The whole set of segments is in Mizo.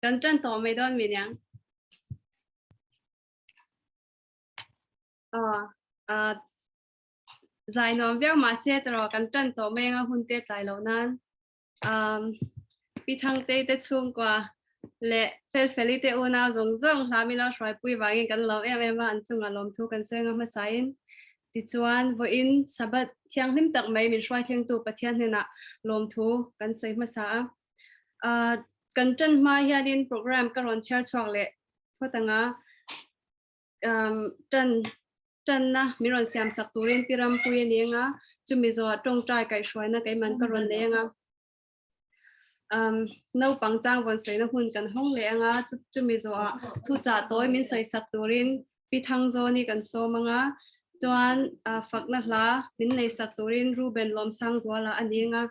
Kan ṭan tawh mai dawn mi niang. Ah, zai nuam viau mahse tawh kan ṭan tawh mai anga hun te tlai loh nan. Um, Pi Thangtei te chhungkua leh Felfeli te unau zawng zawng hla mi lo hruaipui vangin kan lawm em em a, an chungah lawmthu kan sawi anga hmasain. Tichuan, vawiin Sabbath thianghlim tak mai min hruai thlengtu Pathian hnenah lawmthu kan sawi hmasa a. Uh, kan ṭan hma hianin program ka rawn chhiar chhuak leh phawt anga um, ṭan ṭanna min rawn siam sak turin Pi Rampui a ni anga chumi zawhah ṭawngṭai kaihhruaina keiman ka rawn nei anga um, naupang chang vawn sawina hun kan hawng leh anga chumi zawhah thuchah tawi min sawi sak turin Pi Thangzawni kan sawm anga chuan uh, fakna hla min nei sak turin Ruben Lawmsangzuala a ni anga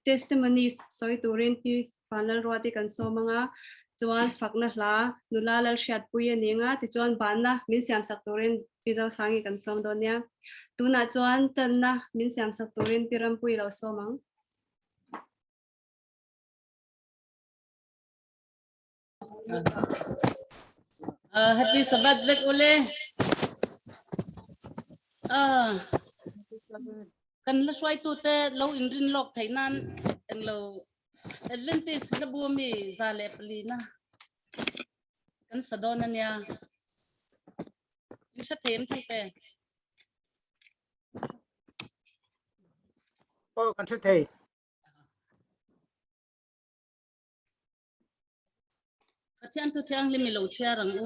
testimonies sawi turin Pi Vanlalruati kan sawm anga chuan fakna hla nula Lalhriatpui a ni anga tichuan banna min siam sak turin Pi Zosangi kan sawm dawn nia. Tunah chuan tanna min siam sak turin Pi Rampui lo sawm ang. Happy Sabbath vek ule. Kan la hruai tu te lo in rin lawk theih nan eng lo Adventist la bu mi 104 na kan sa dawn ania. In hre thei em thang te? Aw kan hre thei. Pathian thu thianghlim i lo chhiar ang u.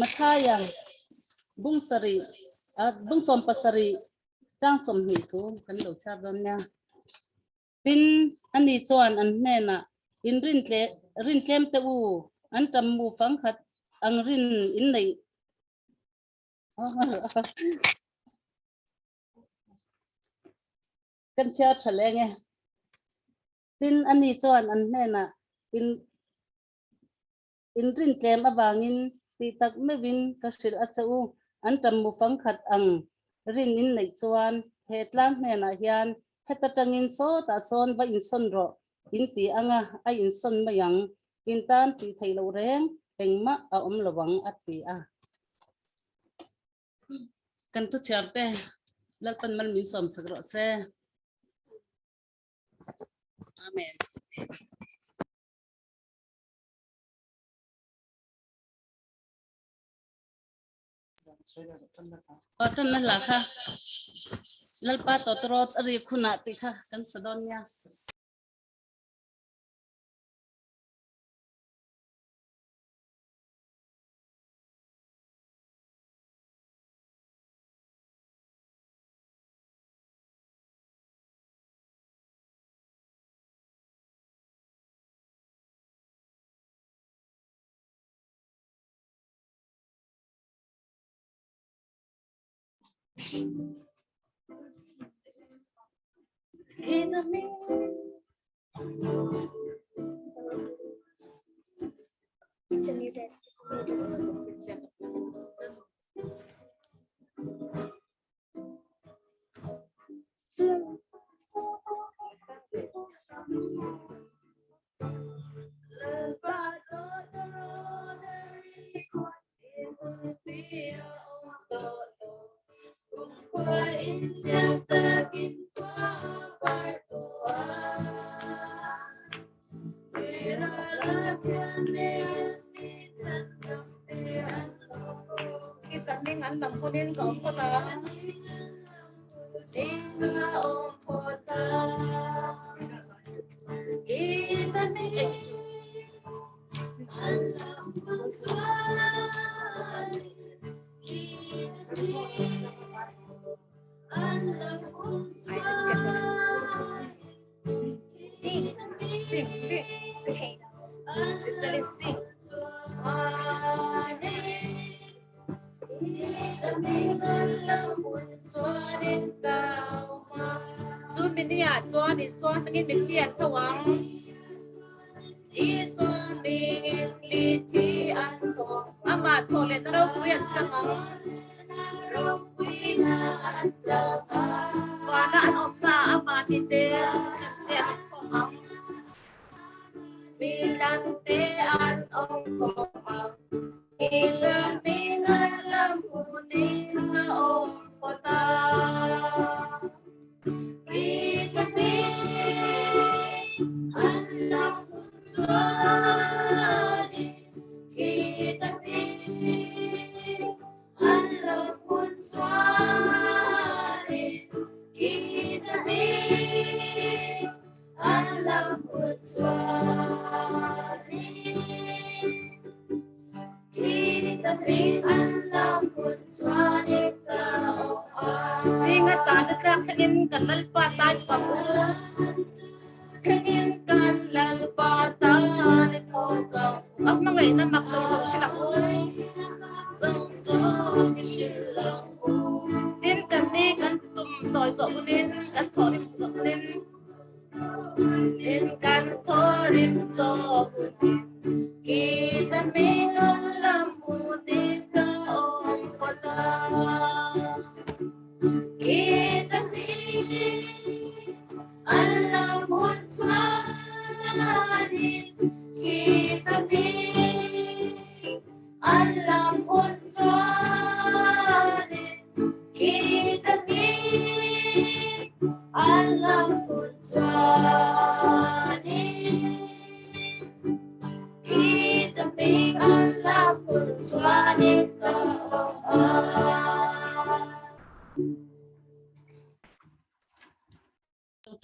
Mathaia bung sarih bung 70 chang 20 thu kan lo chhiar dawn nia. Tin, ani chuan an hnenah, In rin rin tlem teh u, an tam mu fang khat ang rin in neih Kan chhiar tha leng e. Tin, ani chuan an hnenah, In in rin tlem avangin tih tak meuhin ka hrilh a che u, an tam mu fang khat ang rin in neih chuan he tlang hnenah hian heta tangin sawtah sawn va insawn rawh in ti anga a insawn mai ang, in tan tih theih loh reng engmah a awm lo ang a ti a. Kan thuchhiar te Lalpan mal min sawmsak rawh se. Amen. Aw tan na hla kha Lalpa tawtawrawt a rik hunah tih kha kan sa dawn nia.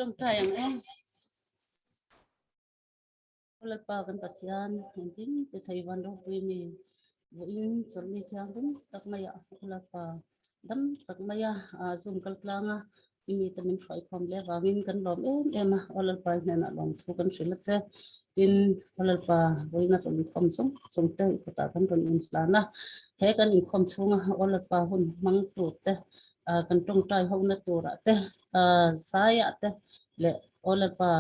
Tawngtai ang em. Lalpa kan Pathian engkim ti thei van ropui mi vawiin chawlhni thianghlim tak maia Lalpa dam tak maia Zoom kal tlanga. I mite min hruai khawm leh avangin kan lawm em em a, Aw Lalpa i hnenah lawmthu kan hrilh a che. Tin, Aw Lalpa, vawiin a rawn inkhawm zawng zawng te i kutah kan rawn inhlan a. He kan inkhawm chhunga Aw Lalpa hun hmang tur te, kan tawngtai hona turah te, zaiah te leh Aw Lalpa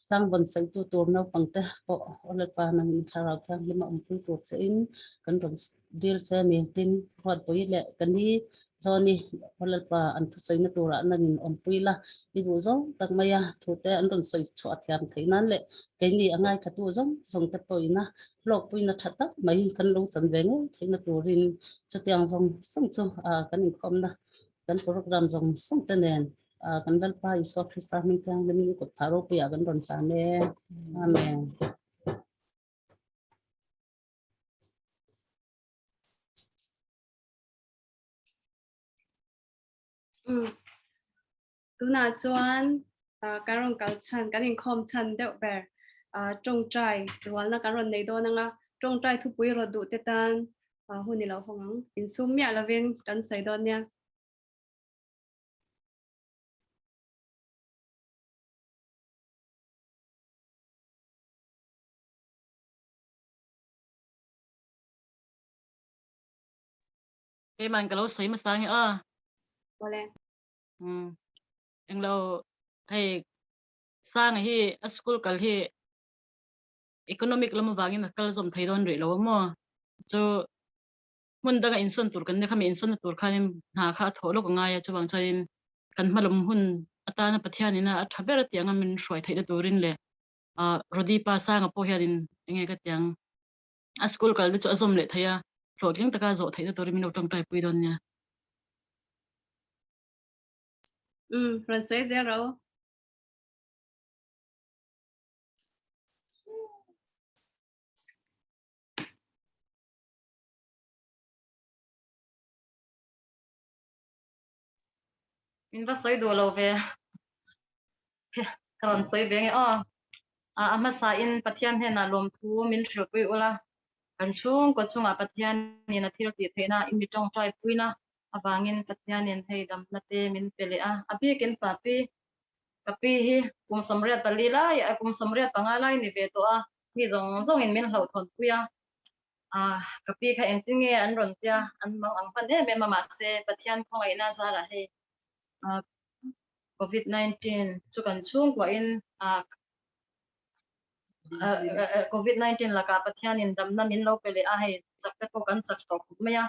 Sangvawn sawitu tur naupang te pawh Aw Lalpa nang in thlarau thianghlim a awmpui tur che in kan rawn dil che a ni. Tin, Ruatpui leh ka ni Zawni Aw Lalpa an thusawina turah nang in awmpui la, i duh zawng tak mai a thu te an rawn sawi chhuah thiam theih nan leh keini a ngaithla zawng zawng te pawhin a hlawkpuina tha tak mai kan lo chan ve ngei theihna turin chutiang zawng zawng chu kan inkhawmna kan program zawng zawng te nen kan Lalpa Isua Krista hming thianghlimin i kut phah ropuiah kan rawn hlan e. Amen. Tunah chuan kan rawn kal chhan, kan inkhawm chhan deuh ber tawngtai rualna kan rawn nei dawn anga tawngtai thupui rawt duh te tan hun i lo hawng ang. Insum miah lovin kan sawi dawn nia. Keiman ka lo sawi hmasa nge aw. Awle. Um englo hei sang hi a school kal hi economic lam avangin a kal zawm thei dawn rih lo a maw chu hmun danga insawn tur kan nia khami insawnna tur khanin hna kha a thawh lawk a ngai a chuvang chuanin kan hmalam hun atana Pathianin a tha ber a tih anga min hruai theihna turin leh ah Rodi pa sanga pawh hianin enge ka tiang a school kal te chu a zawm leh thei a hlawhtling taka a zawh theihna turin min lo tawngtai pui dawn nia. Um rawn sawi zel ro. Min va sawi duh lo ve. Ka rawn sawi ve nge aw. A hmasa in Pathian hnenah lawmthu min hrilhpui ula, kan chhungkaw chungah Pathianin a thil tih theihna i mi tawngtai puina avangin Pathianin hei damna te min pe leh a. A bikin papi ka pi hi kum 84 lai kum 85 lai ni ve tawh a, mi zawng zawngin min hlauhthawnpui a. Ka pi kha engtin nge an rawn tia an mang ang hman em em a mahse Pathian khawngaihna zarah hei Covid 19 chu kan chhungkuahin Covid 19 lakah Pathianin damna min lo pe leh a hei chak te pawh kan chak tawh khawp mai a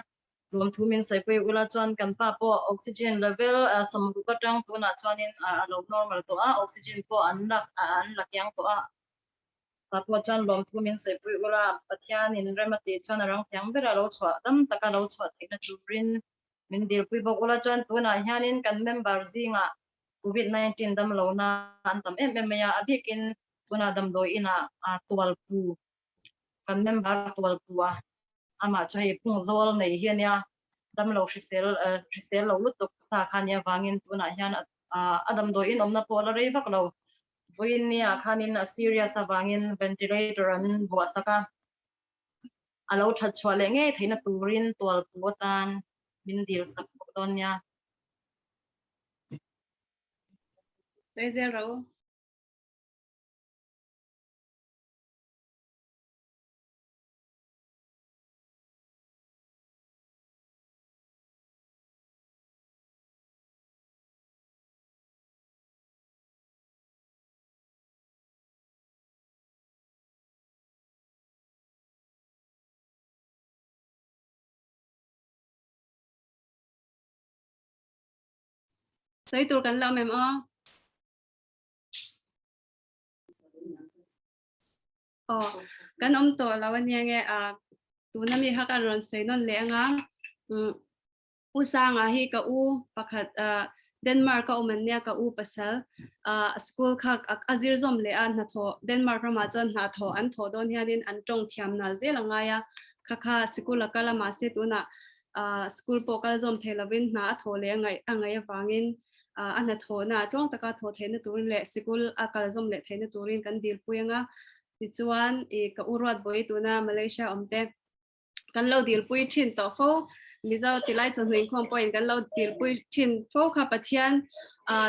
lawmthu min sawipui ula chuan kan pa pawh oxygen level 60 atang tunah chuanin a lo normal tawh a oxygen pawh an lak an la kiang tawh a. Tah pawh chuan lawmthu min sawipui ula, Pathianin rem a tih chuan a rang thiang bera lo chhuah dam taka lo chhuah theihna turin min dilpui bawk ula chuan tunah hianin kan member zingah Covid 19 dam lohna an tam em em mai a, a bikin tunah damdawi inah tualpu kan member tualpu a amah chu hei phung zawl nei hi a nia damlo hrisel hrisel lo lutuk sa kha nia vangin tunah hian a damdawi in awmna pawh la rei vak lo. Vawiin nia khanin a serious avangin ventilator an vuah sak a, a lo that chhuah leh ngei theihna turin tualpu atan min dil sak bawk dawn nia. Sawi zel ro. Sawi tur kan la awm em aw? Aw, kan awm tawh lo ania nge a tuna mi kha kan rawn sawi nawn leh anga U Sanga hi ka u pakhat Denmark a awm an nia ka u pasal school kha a zir zawm leh a hnathawh Denmark ramah chuan hnathawh an thawh dawn hianin an tawng thiam nal zel a ngai a kha kha sikul a kal a mahse tunah school pawh kal zawm thei lovin hna a thawh leh a ngaih a ngaih avangin a hnathawhna tluang taka thawh theihna turin leh sikul a kal zawm leh theihna turin kan dilpui anga tichuan ka u Ruatbawi tuna Malaysia awm te kan lo dilpui thin tawh fo. Mizo tilai chawhnu inkhawm pawhin kan lo dilpui thin fo kha Pathian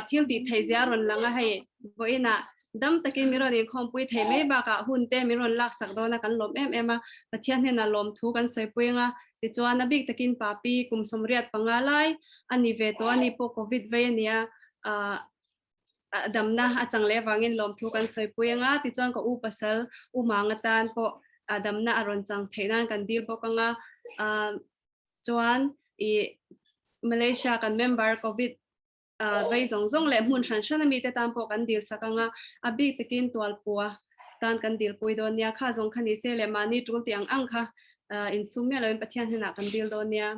thil tih theih zia a rawn lang a, hei vawiinah dam takin min rawn inkhawmpui thei mai bakah hun te min rawn laksak dawn a kan lawm em em a, Pathian hnenah lawmthu kan sawipui ang a, tichuan a bik takin Papi kum 85 lai a ni ve tawh a ni pawh Covid vei a nia, damna a chang leh avangin lawmthu kan sawipui ang a, tichuan ka u pasal u mang atan pawh damna a rawn chang theih nan kan dil bawk ang a, chuan i Malaysia kan member Covid vei zawng zawng leh hmun hran hran ami te tan pawh kan dil sak ang a, a bik takin tualpua tan kan dilpui dawn nia, kha zawng kha ni se leh mahni tul tih ang ang kha insum miah loin Pathian hnenah kan dil dawn nia.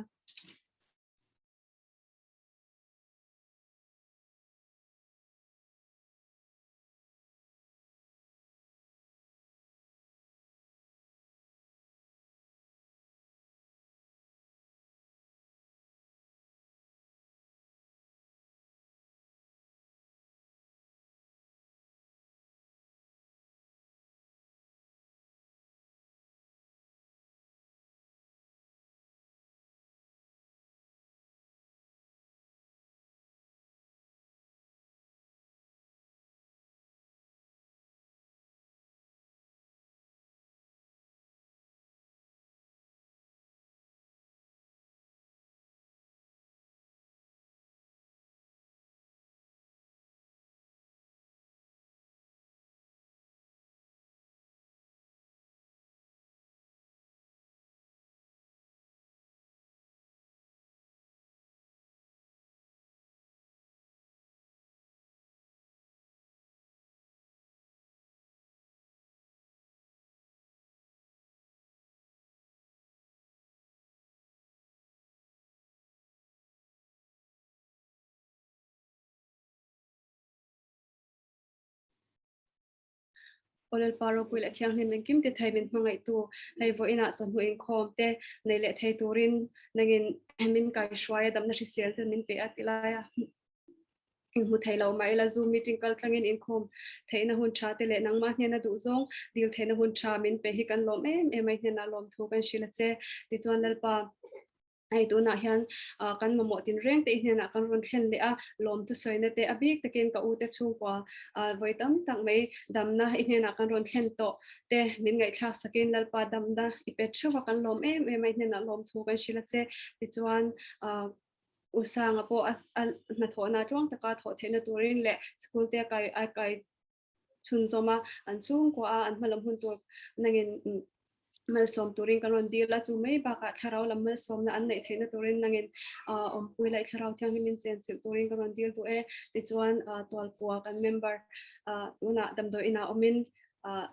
Aw Lalpa ropui leh thianghlim engkim ti thei min hmangaihtu, hei vawiinah chawhnu inkhawm te nei leh thei turin nangin min kaihruai a damna hrisel te min pe a ti lai a. Inhmu thei lo mah ila Zoom meeting kal tlangin inkhawm theihna hun tha te leh nangmah hnena duh zawng dil theihna hun tha min pe hi kan lawm em em a, i hnenah lawmthu kan hrilh a che. Tichuan Lalpa hei tunah hian kan mamawh tinreng te i hnenah kan rawn thlen leh a, lawmthu sawina te a bik takin ka ute chhungkua vawi tam tak mai damna i hnenah kan rawn thlen tawh te min ngaihthlak sakin Lalpa damna i pe theuh a, kan lawm em em a, i hnenah lawmthu kan hrilh a che. Tichuan U Sanga pawh a hnathawhna tluang taka thawh theihna turin leh school te a kai chhunzawm a, an chhungkua a an hmalam hun tur nangin malsawm turin kan rawn dil a, chu mai bakah thlarau lam malsawmna an neih theihna turin nangin awmpui leh thlarau thianghlimin chenchilh turin kan rawn dil duh e. Tichuan tualpua kan member tunah damdawi inah awmin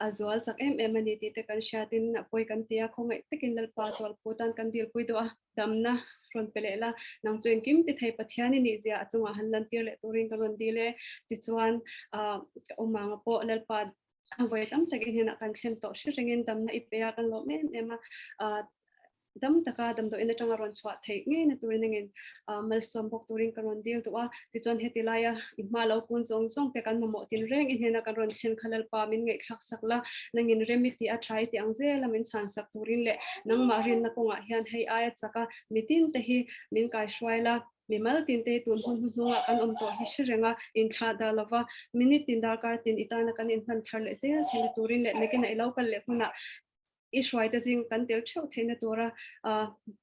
a zual chak em em a ni tih te kan hriatin a pawi kan ti a, khawngaih takin Lalpa tualpu tan kan dilpui duh a. Damna rawn pe leh la, nang chu engkim ti thei Pathian i nih zia a chungah han lantir leh turin ka rawn dil e. Tichuan, ka awmanga pawh Lalpa vawi tam takin hnenah kan thlen tawh hre rengin damna i pe a, kan lawm em em a. Dam taka damdawiin atanga rawn chhuah theih ngei na turin engin malsawm bawk turin ka rawn dil duh a. Tichuan heti laia i hma lo kun zawng zawng te kan mamawh tin reng i hnena kan rawn thlen kha Lalpa min ngaihthlak sak la, nangin rem i tih a tha i tih ang zela min chhan sak turin leh nangmah rinna kawngah hian hei aia chak a mitin te hi min kaihruai la, mimal tin te hi tun hun hnuhnungah kan awm tawh hi hre reng a, inthlah dah lova minute tin darkar tin i tana kan inhman thar leh zel theihna turin leh nakinah i lo kal leh hunah i hruaite zing kan tel theuh theihna tura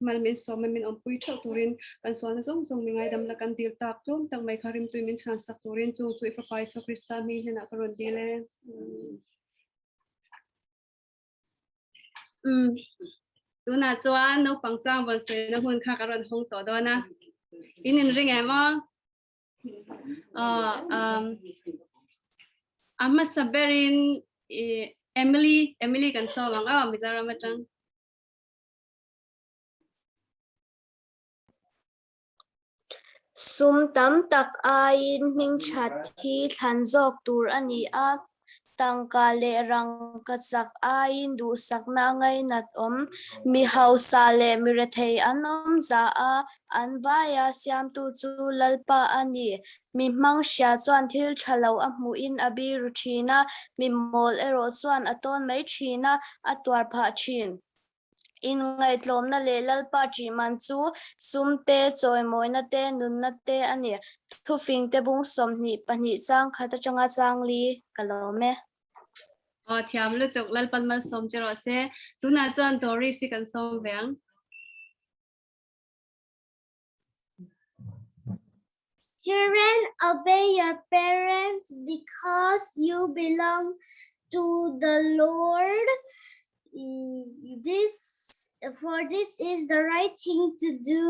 mal min sawm a min awmpui theuh turin kan sualna zawng zawng mi ngaidam la kan dil tak tlawm tak mai kha rimtui min chhan sak turin chung chu i Fapa Isua Krista hming hnenah ka rawn dil e. Tunah chuan naupang chang vawn sawina hun kha ka rawn hawng tawh dawn a. In inring em aw? A hmasa berin Emily, Emily kan sawm ang aw Mizoram atang. Sum tam tak aiin hmingthat hi thlan zawk tur a ni a, tangka leh rangka chak aiin duhsakna a ngainat awm. Mi hausa leh mi rethei an awm za a, an vaia siamtu chu Lalpa a ni. Mi hmang hria chuan thil tha lo a hmuhin a biru thin a, mi mawl erawh chuan a tawn mai thin a, a tuar phah thin. Inngaihtlawmna leh Lalpa ṭih man chu sum te, chawimawina te, nunna te a ni. Thufing te bung 22 chang khat aṭanga chang li ka lawm e. Aw thiam lutuk Lalpan malsawm che rawh se. Tunah chuan Doris hi kan sawm ve ang. Children, obey your parents because you belong to the Lord. This for this is the right thing to do.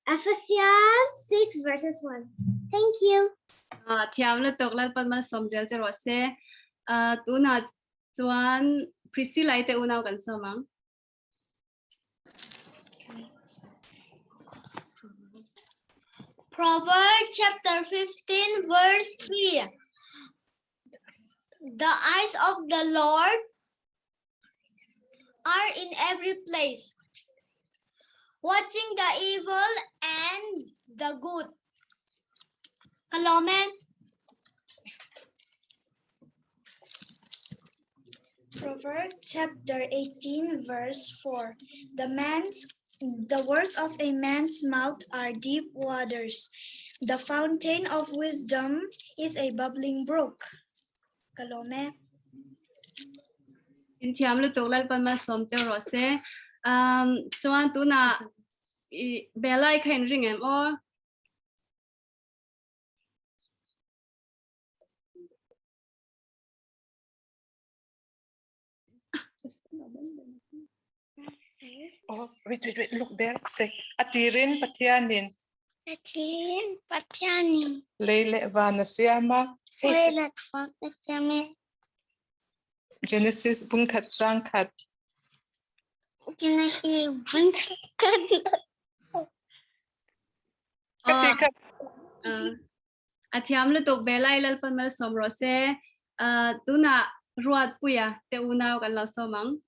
Ephesians 6 verses 1. Thank you. Ah, thiam lutuk Lalpan malsawm zel che rawh se. Ah, tunah chuan Priscilla te unau kan sawm ang. Proverbs chapter 15 verse 3. The eyes of the Lord are in every place, watching the evil and the good. Hello, man. Proverbs chapter 18 verse 4. The man's the words of a man's mouth are deep waters. The fountain of wisdom is a bubbling brook. Kalome. In thiam lutuk Lalpan malsawm cheu rawh se. Um, chuan tuna i Bella i kha in ring em aw? Oh, wait, wait, wait. Look there. Say, atirin Pathianin. Pathian Pathianin. Lei leh van a siam a. Say, Lei leh van a siam a. Genesis bung khat chang khat. Genesis bung khat. Ka ti kha. A thiam lutuk ve lai Lalpan malsawm rawh se. Tunah Ruatpuia te unau kan lo sawm ang.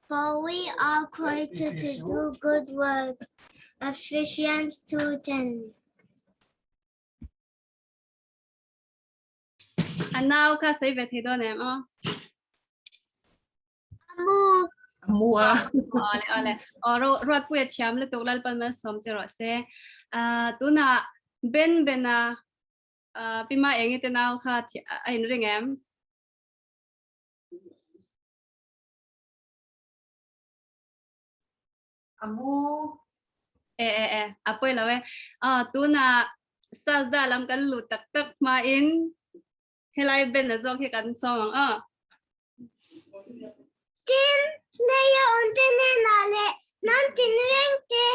For we are created to do good works. Ephesians 2:10. A nau kha sawi ve thei dawn em aw? Amu. Amu a. Awle awle. Aw ro Ruatpuia thiam lutuk Lalpan malsawm che rawh se. Ah tunah Ben Bena ah Pima Engi te nau kha a in ring em? Amu. E e e a pawi lo e. Ah tunah Sazda lam kan lut tak tak hma in Helai Ben a zawk hi kan sawm ang aw. Tin, leia awm te hnenah leh hnam tin reng te,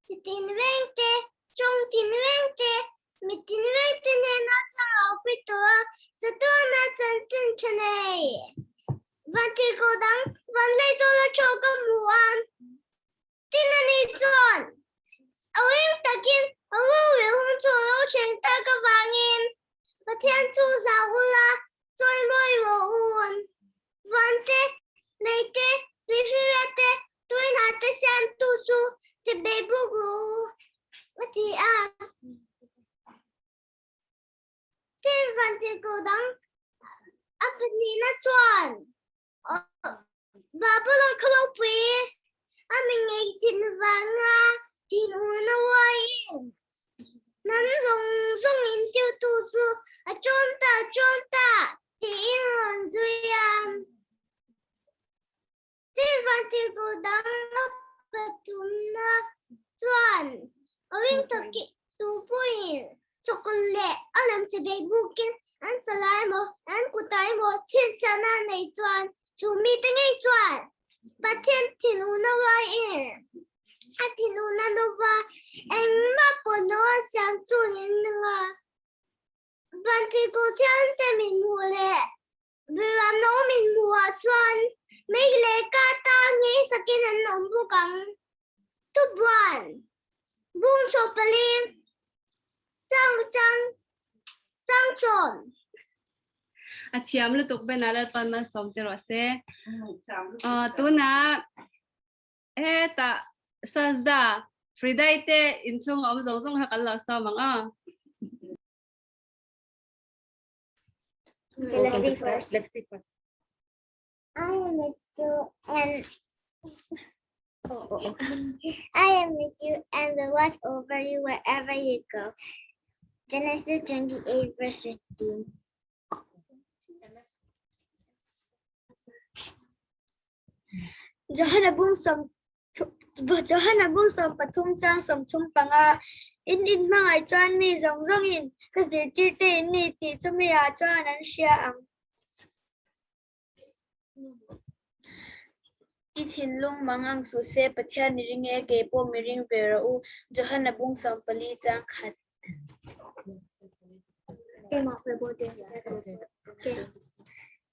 chi tin reng te, tawng tin reng te, mi tin reng te hnenah thlarau pui tawh a, chatuana chanchin tha nei. Van thilkoh dang van lei zawla thaw ka hmu a, tin a nih chuan a ring takin a rorel hun chu a lo thleng tak avangin Pathian chu hlau ula chawi mawi rawh u. Van te, lei te, tuihriria te, tuihna te siamtu chu ti bei bawk rawh u, a ti a. Tin van tirhkoh dang a pahnihna chuan Babylon kha ropui a mi ngei chin vanga thinurna uaiin hnam zawng zawng in tirtu chu a ṭawm ta, a ṭawm ta tiin rawn zui a. Tin vantirhkoh dang a pathumna chuan a ring takin tu pawhin chawkawlh leh a lamche bei bukin an chala emaw an kutah emaw chhinchhiahna a nei chuan chu mite ngei chuan Pathian thinurna ruaiin a thinurna lova engmah pawh lo a siam chu niin a ring a. Vantirhkoh thiante min hmuh leh Biram no min hmuhah chuan mei leh ka ta ngei sakin an awm bawk ang. Tubuan, bung chaw pali, chang chang, chang sawm. A thiam lutuk Ben a Lalpan malsawm che rawh se. Tunah hetah Sazda, Fridai te inchhung a awm zawng zawng kha kan lo sawm ang aw. Let's see first. Let's see first. I am a you and I am with you and will watch over you wherever you go. Genesis 28, verse 15. Johana bung sawm Johana bung 13 chang 35 In in hmangaih chuan mi zawng zawngin ka zirtirte in ni tih chumi ah chuan an hria ang. I thinlung mang ang suh se, Pathian i ring e, kei pawh mi ring ve rawh u, Johana bung 14 chang khat.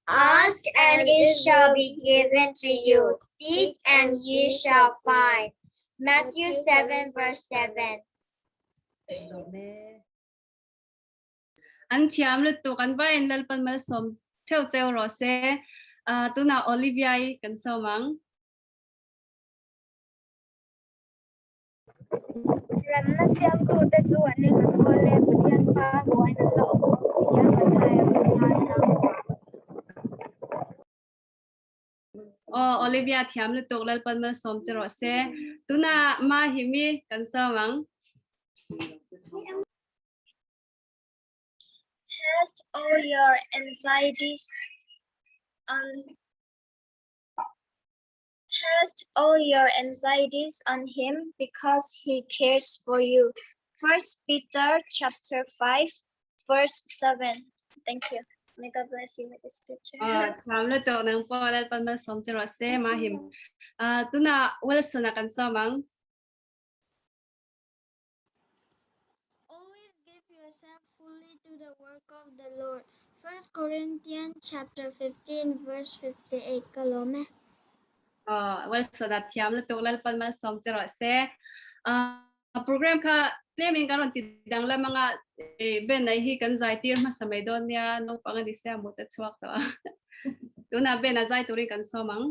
Ask and it shall be given to you. Seek and ye shall find. Matthew 7, verse 7. An thiam lutuk an vaiin Lalpan malsawm theuh cheu rawh se. Tunah Olivia-i kan sawm ang. Remna siamtute chu an eng a thawl e, Pathian fa buain an la awm bawk si a, Mathaia panga chang kua. Aw Olivia thiam lutuk Lalpan malsawm che rawh se. Tunah Mahimi kan sawm ang. Cast all your anxieties on Cast all your anxieties on him because he cares for you. First Peter chapter 5 verse 7. Thank you. May God bless you with the scripture. Ah, thiam lutuk nang pawh Lalpan malsawm che rawh se Mahim. Ah, tunah Wilson a kan sawm ang. Always give yourself fully to the work of the Lord. 1 Corinthians chapter 15 verse 58 ka lawm e. Oh, Wilson a thiam lutuk Lalpan malsawm che rawh se. Ah, program kha tlemin kan rawn ti danglam anga eh, Ben ai hi kan zai tir hmasa mai dawn nia naupang a ni sia mut a chhuak tawh a. Tunah Ben a zai turin kan sawm ang.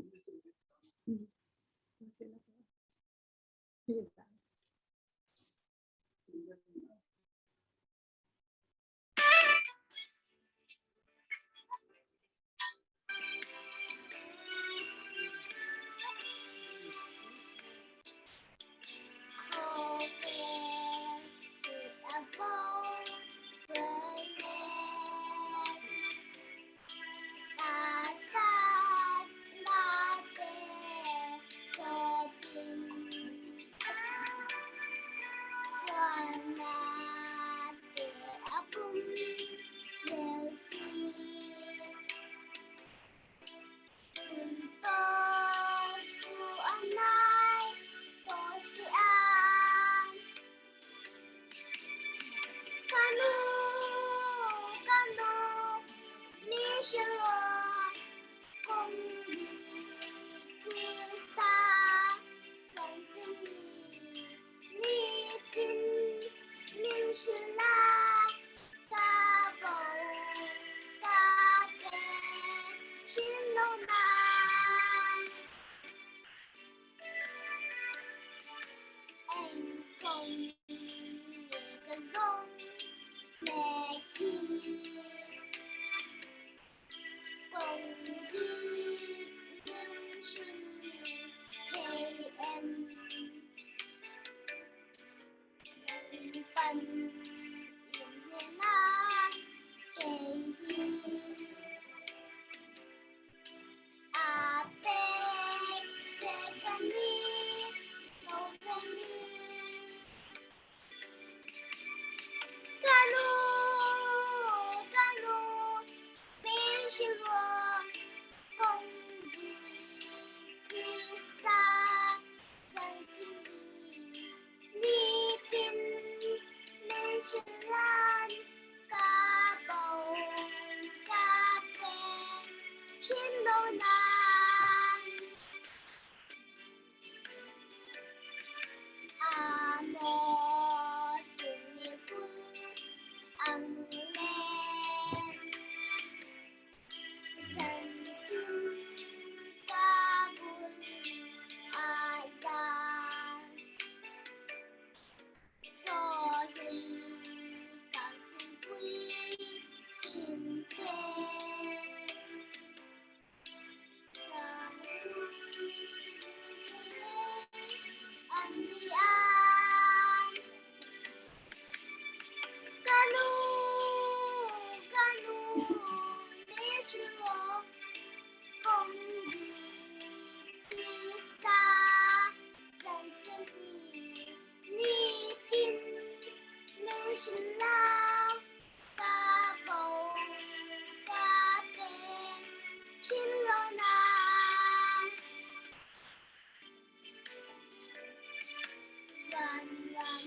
Van ram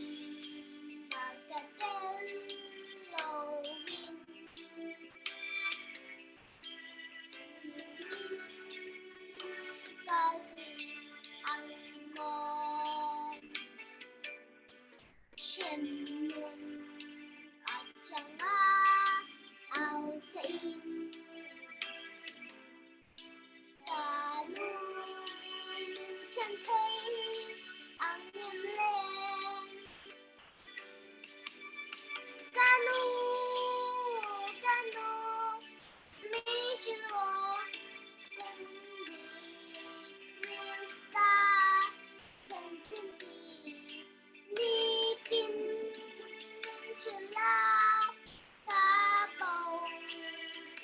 ah ka tel lovin mi kal ang maw? Hremhmun atanga au chein Ka nu min chhan thei ang em le? Ka nu, ka nu, mi hrilh rawh, kawng dik Krista chanchin hi nitin min hrilh a. Ka bo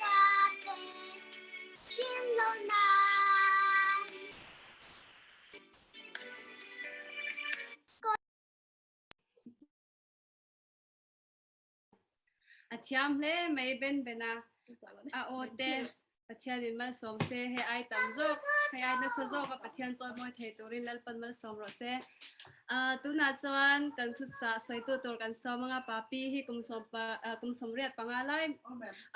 ka pe thin lo nan. A thiam hle mai Ben Bena a aw te Pathianin malsawm se hei ai tam zawk hei ai nasa zawk a Pathian chawimawi thei turin Lalpan malsawm rawh se. Ah tunah chuan kan thuchah sawitu tur kan sawm anga Papi hi kum sawm pa ah kum sawmriat panga lai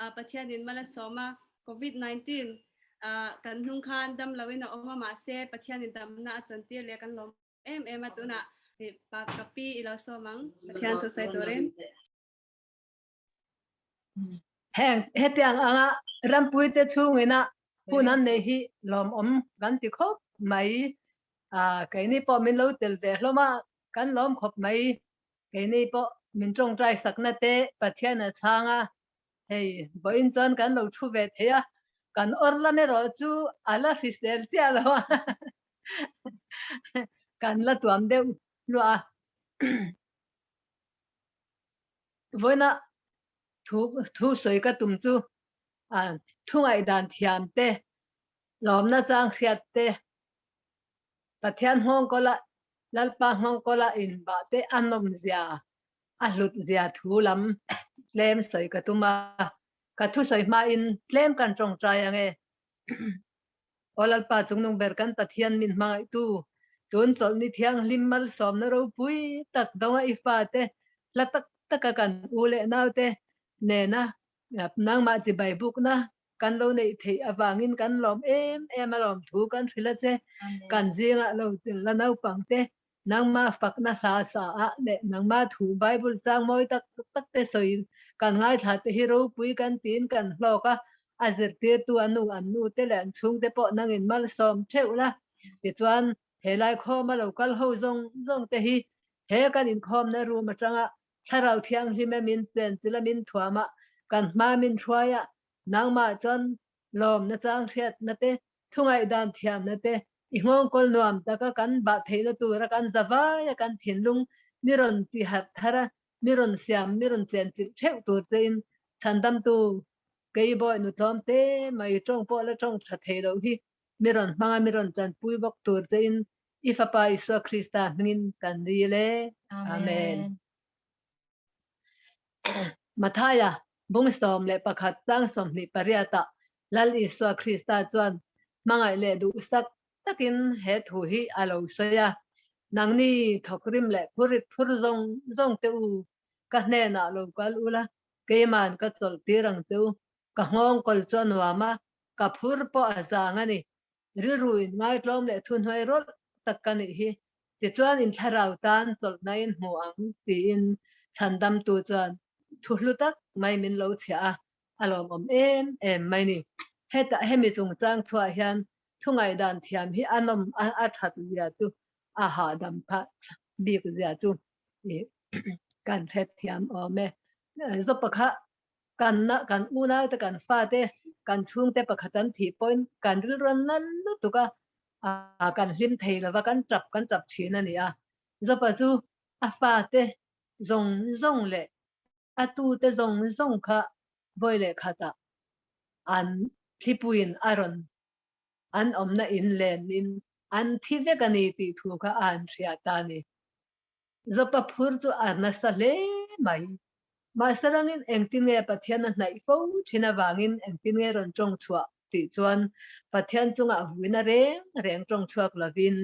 ah Pathianin mal a sawm a Covid 19 ah kan hnung khan dam loin a awm a mahse Pathianin damna a chantir leh kan lawm em em a tunah pa ka pi i lo sawm ang Pathian thu sawi turin. Heng hetiang anga rampuite chhungina hun an nei hi lawmawm kan ti khawp mai. Keini pawh min lo tel ve hlawm a, kan lawm khawp mai. Keini pawh min tawngtai sakna te Pathian a chhang a, hei vawiin chuan kan lo thu ve thei a, kan awr lam erawh chu a la hrisel chiah lo a, kan la tuam deuh hluah a. Vawiina thu thu sawi ka tum chu thu ngaihdan thiam te, lawmna chang hriat te, Pathian nghawngkawla Lalpa nghawngkawla inbah te a nawmzia, a hlutzia thu lam tlem sawi ka tum a, ka thusawi hmain tlem kan tawngtai ange. Aw Lalpa chungnung ber kan Pathian min hmangaihtu, tun chawlhni thianghlim malsawmna ropui tak dawnga i fate hla tak taka kan u leh naute nena nangmah chibai bukna kan lo neih theih avangin kan lawm em em a lawm thu kan hrilh a che. Kan zingah lo tel la naupangte nangmah fakna hla sa ah leh nangmah thu Bible chang mawi tak tak te sawi kan ngaithla te hi ropui kan tiin kan hlawk a, a zirtirtu a nu an nu te leh an chhungte pawh nangin malsawm theuh la. Tichuan helai khawma lo kal ho zawng zawng te hi he kan inkhawmna room atanga Thlarau Thianghlim e min chen chila min thuam a, kan hma min hruai a, nangmah chuan lawmna chang hriatna te, thungaihdan thiamna te, i nghawngkawl nuam taka kan bah theihna tura kan zavai a kan thinlung mi rawn ti harh thar a, mi rawn siam, mi rawn chenchilh theuh tur chein chhandamtu keibawi nutlawm te mai tawng pawh la tawng tha thei loh hi mi rawn hmang a, mi rawn tanpui bawk tur chein i Fapa Isua Krista hmingin kan dil e. Amen. Mathaia bung 11 chang 28 ah Lal Isua Krista chuan hmangaih leh duhsak takin he thu hi a lo sawi a, Nangni thawkrim leh phurit phur zawng zawng te u, ka hnenah lo kal ula, keiman ka chawlh tir ang che u, ka nghawng kawl chu a nuam a, ka phur pawh a zang a ni. Rilru in ngaitlawm leh thuhnuai rawlh tak ka nih hi. Tichuan in thlarau tan chawlhna in hmu ang tiin chhandamtu chuan thu hlu tak mai min lo chhiah a, a lawmawm em em mai ni. Hetah hemi chungchang thuah hian thu ngaihdan thiam hi a nawm a a that zia chu a hahdam phah bik zia chu kan hrethiam awm e. Zawpa kha kan na kan unau te kan fa te kan chhung te pakhat an thih pawhin kan rilru an nal lutuk a, a kan hlim thei lova kan tap kan tap thin a ni a. Zawpa chu a fa te zawng zawng leh a tu te zawng zawng kha vawi leh khatah an thlipuiin a rawn an awmna in lenin an thi vek a ni tih thu kha a han hria ta a ni. Zawpa phur chu a nasa hle mai. Mahse rangin engtin nge Pathian a hnaih fo thin avangin engtin nge rawn tawng chhuah tih chuan Pathian chungah vuina reng reng tawng chhuak lovin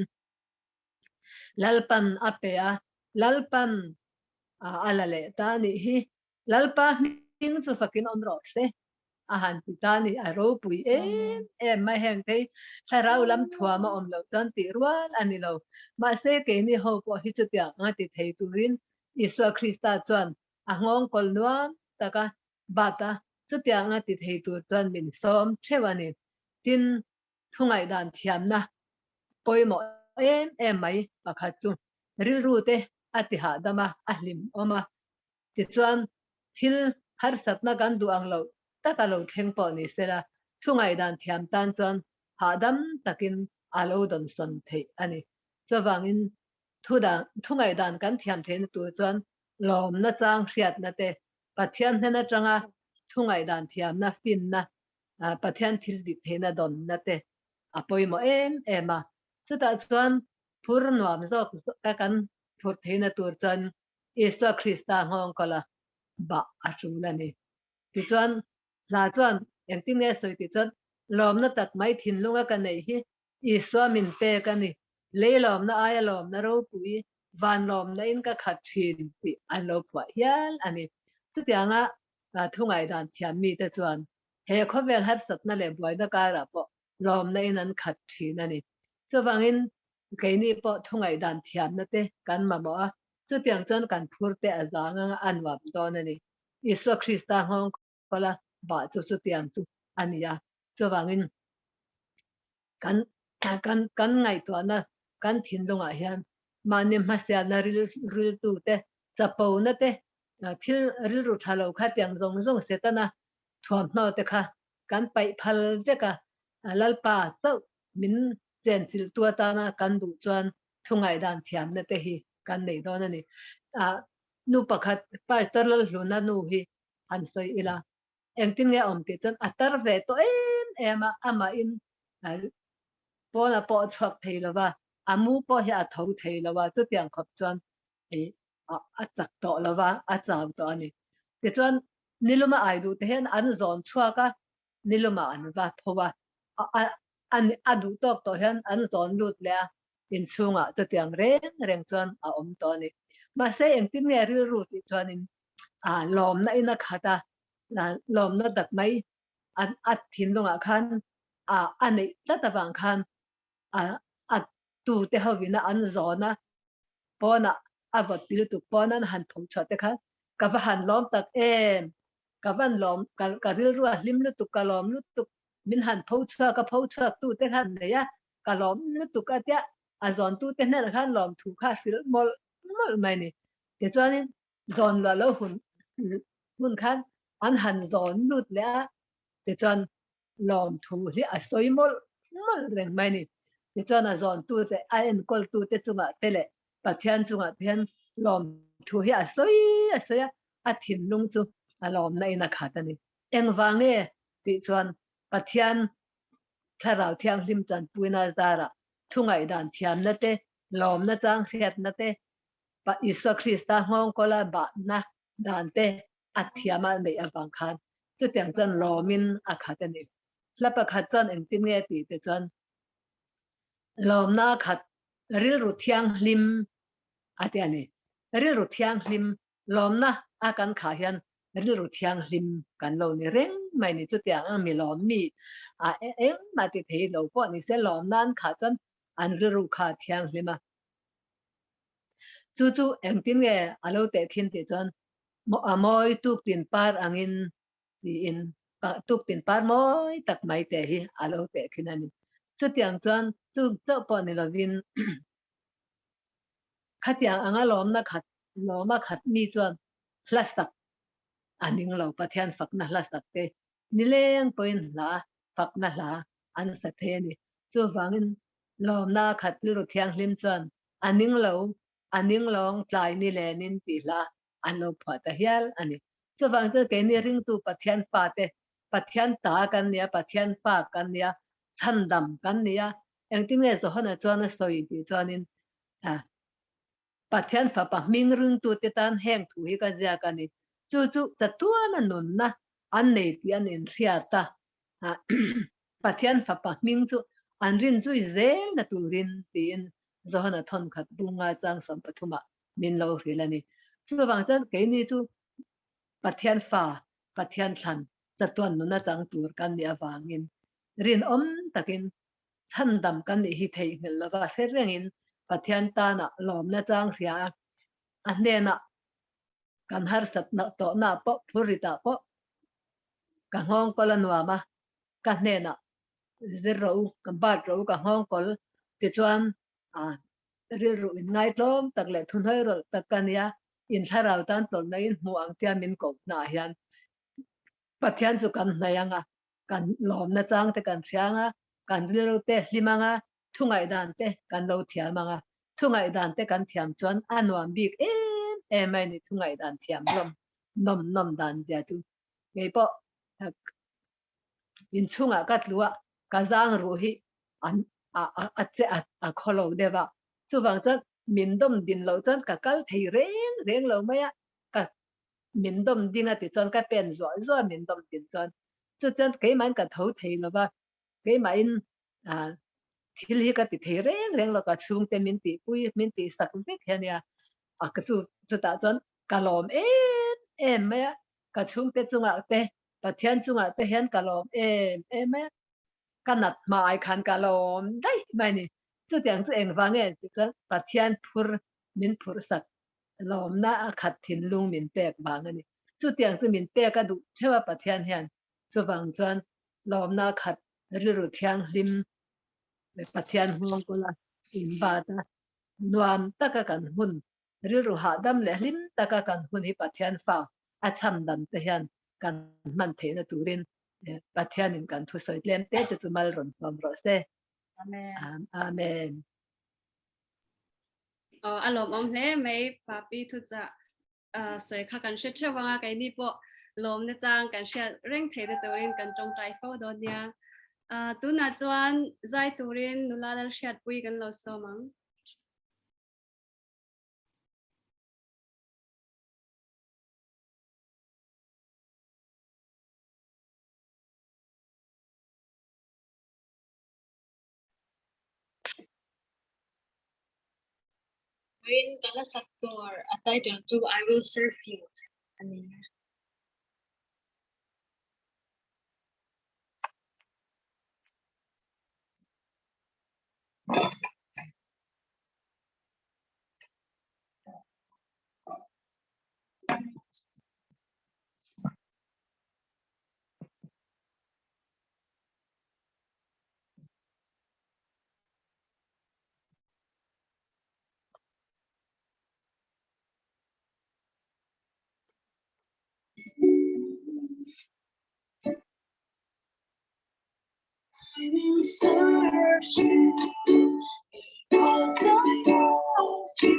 Lalpan a pe a. Lalpan a la leh ta a nih hi. Lalpa hming chu fakin awm rawh se. A han ti ta a ni. A ropui em em mai heng te hi thlarau lam thuam a awm loh chuan tih rual a ni lo. Mahse keini ho pawh hi chutiang anga ti thei turin Isua Krista chuan a nghawng kawl nuam tak a bat a, chutiang anga ti thei tur chuan min sawm theuh a ni. Tin, thu ngaihdan thiamna pawimawh em em mai pakhat chu rilru te a ti hahdam a, a hlim awm a. Tichuan, thil harsatna kan duh ang loh taka lo thleng pawh ni sela, thu ngaihdan thiam tan chuan hahdam takin a lo dawnsawn theih a ni. Chuvangin, thu dan, thu ngaihdan kan thiam theihna tur chuan lawmna chang hriatna te, Pathian hnen atanga thu ngaihdan thiamna, finna, Pathian thil dik theihna dawnna te a pawimawh em em a. Chutah chuan phur nuam zawk ka kan phur theihna tur chuan Isua Krista nghawng kawla bah a tul a ni. Tichuan, hla chuan engtin nge sawi tih chuan, Lawmna tak mai thinlunga ka neih hi Isua min pek a ni. Lei lawmna aia lawmna ropui, van lawmna in ka khat thin tih an lo phuah hial a ni. Chutianga thu ngaihdan thiam mite chuan he khawvel harsatna leh buaina karah pawh lawmna in an khat thin a ni. Chuvangin keini pawh thu ngaihdan thiamna te kan mamawh a, chutiang chuan kan phur te a zang anga a nuam dawn a ni. Isua Krista nghawng kawla bah chu chutiang chu a ni a, chuvangin kan kan kan ngaihtuahna kan thinlungah hian mahni hmasialna riltu te, chapona te, thil rilru tha lo kha tiang zawng zawng Setana thuamhnaw te kha kan paih phal vek a, Lalpa chauh min chenchilh tu atana kan duh chuan thu ngaihdan thiamna te hi kan nei dawn a ni. Nu pakhat Pastor Lalhluna nu hi han sawi ila, engtin nge a awm tih chuan a tar ve tawh em em a, amahin pawn a pawh chhuak thei lo va, a mu pawh hi a tho thei lo a, chutiang khawp chuan a chak tawh lo va, a chau tawh a ni. Tichuan niluma ai duh te hian an zawn chhuak a, niluma an va pho a, a duh tawk tawh hian an zawn lut leh a, inchhungah chutiang reng reng chuan a awm tawh a ni. Mahse engtin nge rilru tih chuanin lawmna in a khat a, lawmna dak mai a thinlungah khan a neih tlat avang khan a tute hovina an zawn a, pawnah a vawt ti lutuk pawn an han tho chhuah te khan ka va han lawm tak em, ka van lawm, ka rilru a hlim lutuk, ka lawm lutuk, min han pho chhuak a, pho chhuak tu te khan nei a, ka lawm lutuk a tia a zawn tu te hnenah khan lawm thu kha hrilh mawlh mawlh mai a ni. Tichuanin zawn luah lo hun hun khan an han zawn lut leh a, tichuan lawm thu hi a sawi mawlh mawlh reng mai a ni. Tichuan a zawn tu te a enkawl tu te chungah te leh Pathian chungah te hian lawm thu hi a sawi a sawi a, a thinlung chu a lawmna in a khat a ni. Engvang nge tih chuan Pathian Thlarau Thianghlim chanpuina zarah thu ngaihdan thiamna te, lawmna chang hriatna te, Isua Krista nghawngkawla bahna dan te a thiam a neih avang khan chutiang chuan lawmin a khat a ni. Hla pakhat chuan engtin nge tih te chuan lawmna a khat rilru thianghlim a ti a ni. Rilru thianghlim lawmna a kan khah hian rilru thianghlim kan lo ni reng mai ni. Chutiang ang mi lawm mi a engmah ti thei lo pawh ni se lawmna an khah chuan an rilru kha a thianghlim a. Chu chu engtin nge a lo teh thin tih chuan a mawi tuk tin par angin tiin tuk tin par mawi tak mai te hi a lo teh thin a ni. Chutiang chuan chu chauh pawh ni lovin khatiang anga lawmna khat lawma khat mi chuan hla sak a ning lo Pathian fakna hla sak te nileng pawhin hla fakna hla an sa thei a ni. Chuvangin lawmna khat rilru thianghlim chuan a ning lo, a ning lawng tlai ni lenin tih hla an lo phuah ta hial a ni. Chuvang chuan keini ringtu Pathian fate, Pathian ta kan nia, Pathian fa kan nia, chhandam kan nia, engtin nge Johana chuan a sawi tih chuanin Pathian fapa hming ringtute tan heng thu hi ka ziak a ni. Chu chu chatuana nunna an nei tih an inhriat a. Pathian fapa hming chu an rin zui zel na turin tiin Johana thawnkhat bunga chang 13 ah. min lo hrilh a ni. Chuvang chuan keini chu Pathian fa, Pathian thlan chatuan nuna chang tur kan nih avangin rinawm takin chhandam kan nih hi theihnghilh lova hre rengin Pathian tana lawmna chang hria a, a hnenah kan harsatna tawhna pawh phurritah pawh ka nghawngkawl a nuam a, ka hnenah zir rawh u, ka bat rawh u, ka nghawngkawl tichuan rilru in ngaitlawm tak leh thuhnuai rawlh tak ka nia, in thlarau tan tlawlhna in hmuh ang tia min kohna ah hian Pathian chu kan hnaih ang a, kan lawmna chang te kan hria ang a, kan rilru te hlim ang a, thu ngaihdan te kan lo thiam ang a, thu ngaihdan te kan thiam chuan a nuam bik em em mai a ni thu ngaihdan thiam hlawm nawm nawm dan zia chu kei pawh inchhungah ka tlu a, ka zang ruh hi an a a che a a khaw lo deuh a, chuvang chuan min dawm din loh chuan ka kal thei reng reng lo mai a, ka min dawm ding a ti chuan ka pen zuah zuah min dawm din chuan chu chuan keimahin ka tho thei lo va, keimahin ah thil hi ka ti thei reng reng lo ka chhungte min tih pui min tih sak vek hi a nia a ka chu chutah chuan ka lawm em em mai a, ka chhungte chungah te Pathian chungah te hian ka lawm em em mai a, ka nat hmai khan ka lawm daih mai a ni. Chutiang chu engvang nge tih chuan Pathian phur min phurh sak lawmna a khat thinlung min pek vang a ni. Chutiang chu min pek a duh theuh a Pathian hian chuvang chuan lawmna a khat rilru thianghlim Pathian nghawngkawla inbat a nuam taka kan hun rilru hahdam leh hlim taka kan hun hi Pathian fa a chham dam te hian kan hman theihna turin Pathianin kan thusawi tlem te te chu mal rawn sawm rawh se. Amen. Amen. Aw a lawmawm hle mai Papi thuchah sawi kha kan hre theuh anga keini pawh lawmna chang kan hriat reng thei te turin kan tawngtai fo dawn nia. Tunah chuan zai turin nula lal hriatpui kan lo sawm ang. Vawiin ka hla sak tur a title chu I will serve you a ni. I will serve you because I love you.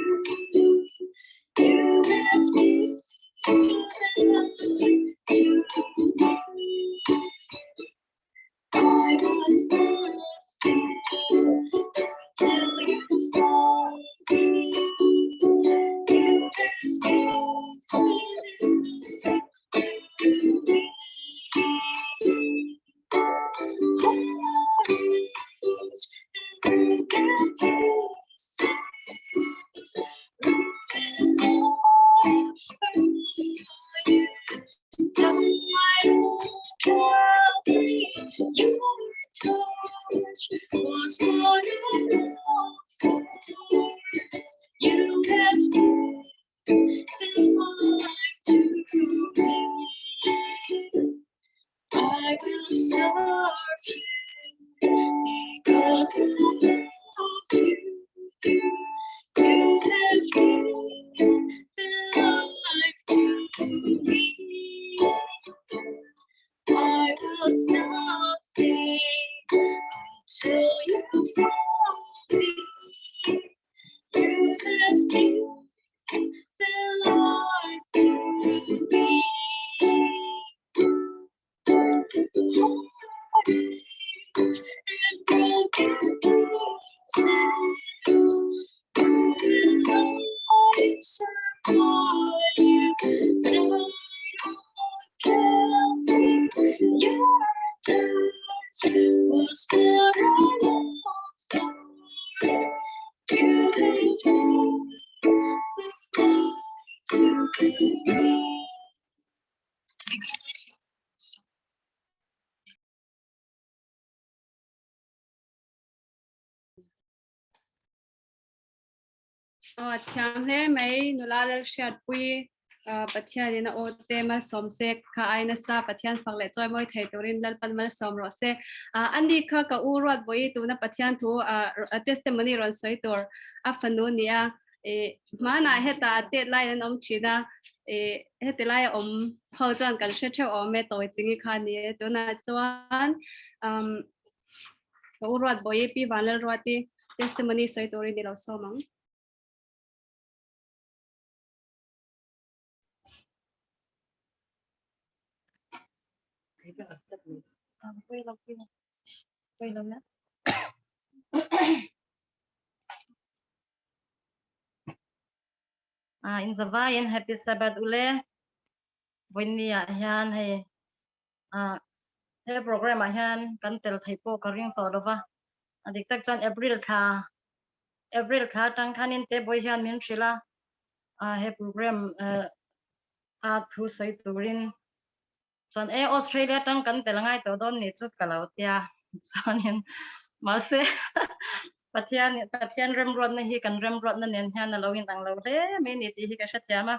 You have given life to me. I was nothing until you found me. You have given life to me. You have given my life to me. I will serve you because I love you. You have given life to me. I was nothing until you found me. You have given Aw thiam hle mai nula lal hriatpui Pathianin a aw te malsawm se kha ai nasa Pathian fak leh chawimawi thei turin Lalpan malsawm rawh se. Ani kha ka u ruat vawi tuna Pathian thu testimony rawn sawi tur a fanu nia hmanah heta tet laiin an awm thin a heti laia awm ho chuan kan hre theuh awm e tawi chingi kha ni e tunah chuan Ka u ruat bawi Pi Vanlalruati testimony sawi turin i lo sawm ang. In zavaiin happy Sabbath ule. Vawinia hian hei he program ah hian kan tel thei pawh ka ring tawh lova a dik tak chuan April thla April thla atang khanin te bawi hian min hrilh a he program a thu sawi turin chuan e Australia atang kan tel ngai tawh dawn ni chu ka lo tia chuanin mahse Pathian Pathian remruatna hi kan remruatna nen hian a lo inang lo hle mai ni tih hi ka hrethiam a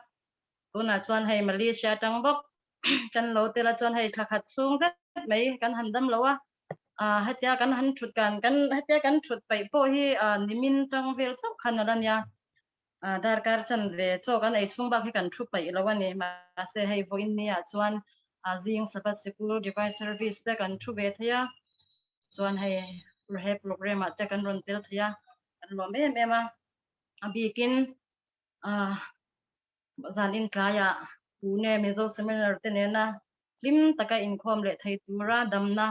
tunah chuan hei Malaysia atang bawk kan lo tel a chuan hei thla khat chhung zet mai kan han dam lo a ah hetia kan han thut kan kan hetia kan thut paih pawh hi ah nimin tang vel chauh khan a la nia ah darkar chan ve chaw kan ei chhung bak hi kan thu paih lo a ni mahse hei vawiin ni ah chuan ah zing Sabbath sikul device service te kan thu ve thei a chuan hei he program ah te kan rawn tel thei a kan lawm em em a a bikin ah Zan intlaiah Pune Mizo Seminar te nena hlim taka inkhawm leh thei tura damna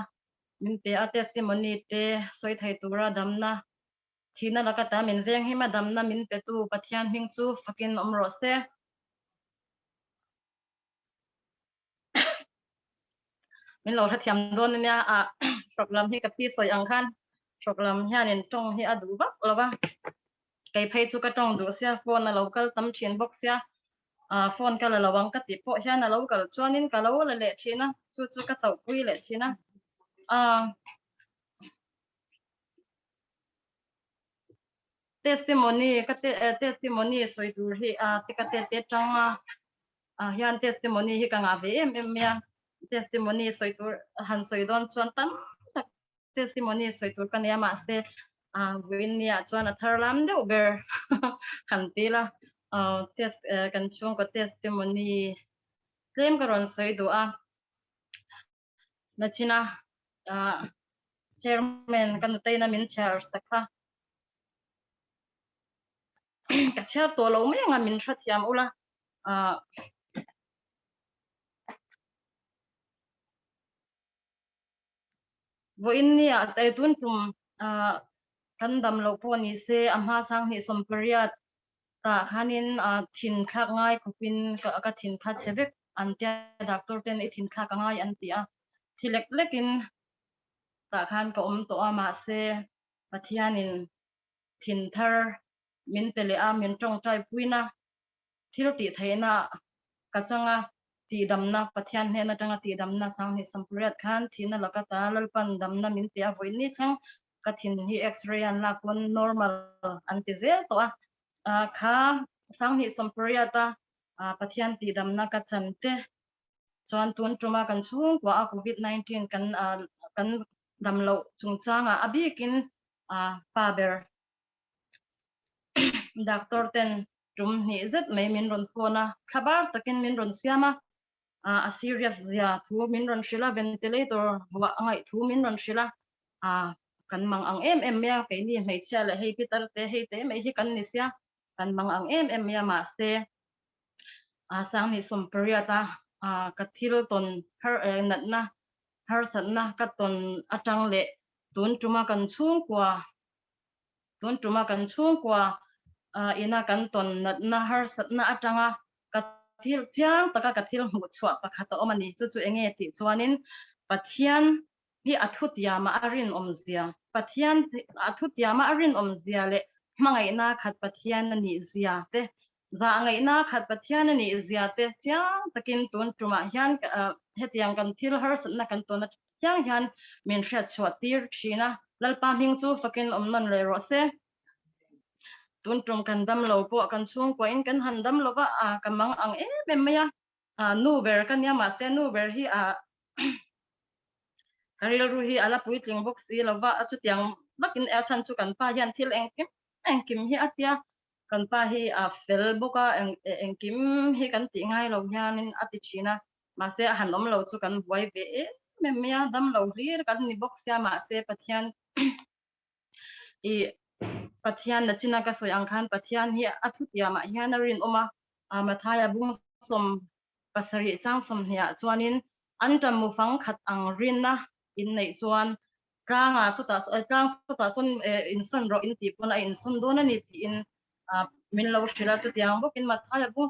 min pe a, testimony te sawi thei tura damna, thihna laka ta min veng hima damna min petu Pathian hming chu fakin awm rawh se. Min lo hrethiam dawn ania a hrawk lam hi ka pi sawi ang khan hrawk lam hianin tawng hi a duh vak lo va kei phei chu ka tawng duh sia phone a lo kal tam thin bawk sia ah phone ka la lo ang ka tih pawh hian a lo kal chuanin ka lo la leh thin a chu chu ka chauhpui leh thin a ah testimony ka te testimony sawi tur hi a te ka te te tang a ah hian testimony hi ka ngah ve em em mai a testimony sawi tur han sawi dawn chuan tam tak testimony sawi tur ka nei a mahse ah vawiin ni ah chuan a thar lam deuh ber han ti ila ah test kan chhungkaw testimony tlem ka rawn sawi duh a nachina ah chairman ka nutei na min chhiar sak kha ka chhiar tawh lo mai anga min hrethiam ula ah vawiin nia tun tum ah kan dam loh pawh ni se a hma sang hnih sawmpariat tah khanin ah thin thlak ngai khawpin ka thin kha chhe vek an tia doctor ten i thin thlak a ngai an ti a thi lek lekin tah khan ka awm tawh a mahse Pathianin thin thar min pe leh a min tawngtai puina thil tih theihna ka chang a tihdamna Pathian hnen atanga tihdamna Sanghnih Sampuriat khan thihna laka ta Lalpan damna min pe a vawi ni thleng ka thin hi x-ray an lak pawn normal an ti zel tawh a kha Sanghnih Sampuriat a Pathian tihdamna ka chan te chuan tun tuma kan chhungkua a covid 19 kan kan damloh chungchangah a bikin pa ber doctor ten tum hnih zet mai min rawn phone a thlabar takin min rawn siam a a serious zia thu min rawn hrilh a ventilator vuah a ngaih thu min rawn hrilh a kan mang ang em em mai a keini hmeichhia leh hei pitar te hei te mai hi kan ni sia kan mang ang em em mai a mahse a sanghnih sawmpariat a ka thil tawn har natna harsatna ka tawn atang leh tun tuma kan chhungkua tun tuma kan chhungkua ina kan tawn natna harsatna atanga ka thil chiang taka ka thil hmuh chhuah pakhat a awm a ni chu chu enge tih chuanin Pathian hi a thutiama a rinawm zia Pathian a thutiama a rinawm zia leh hmangaihna khat Pathian a nih zia te Zah ngaihna khat Pathian a nih zia te chiang takin tun tumah hian hetiang kan thil harsatna kan tawn apiang hian min hriat chhuah tir thin a, Lalpa hming chu fakin awm nawn leh rawh se. Tun tum kan dam lo pawh kan chhungkua in kan han dam lova a ka mang ang em em mai a, nu ber ka nia mahse nu ber hi a ka rilru hi a la puitling bawk si lova a chutiang vakin a chhan chu kan pa hian thil engkim engkim hi a tia kan pa hi a fel bawk a engkim hi kan tih ngai lo hianin a ti thin a mahse a han awm lo chu kan buai ve em em mai a dam lo hlir kan ni bawk sia mahse Pathian i Pathian nachina ka sawi ang khan Pathian hi a thutiamah hian a rinawm a, Mathaia bung 70 chang 20 ah chuanin an ṭam mufang khat ang rinna in neih chuan tlangah sawtah tlang sawtah sawn insawn rawh in tih pawn a insawn dawn a ni tiin min lo hrilh a, chutiang bawkin Mathaia bung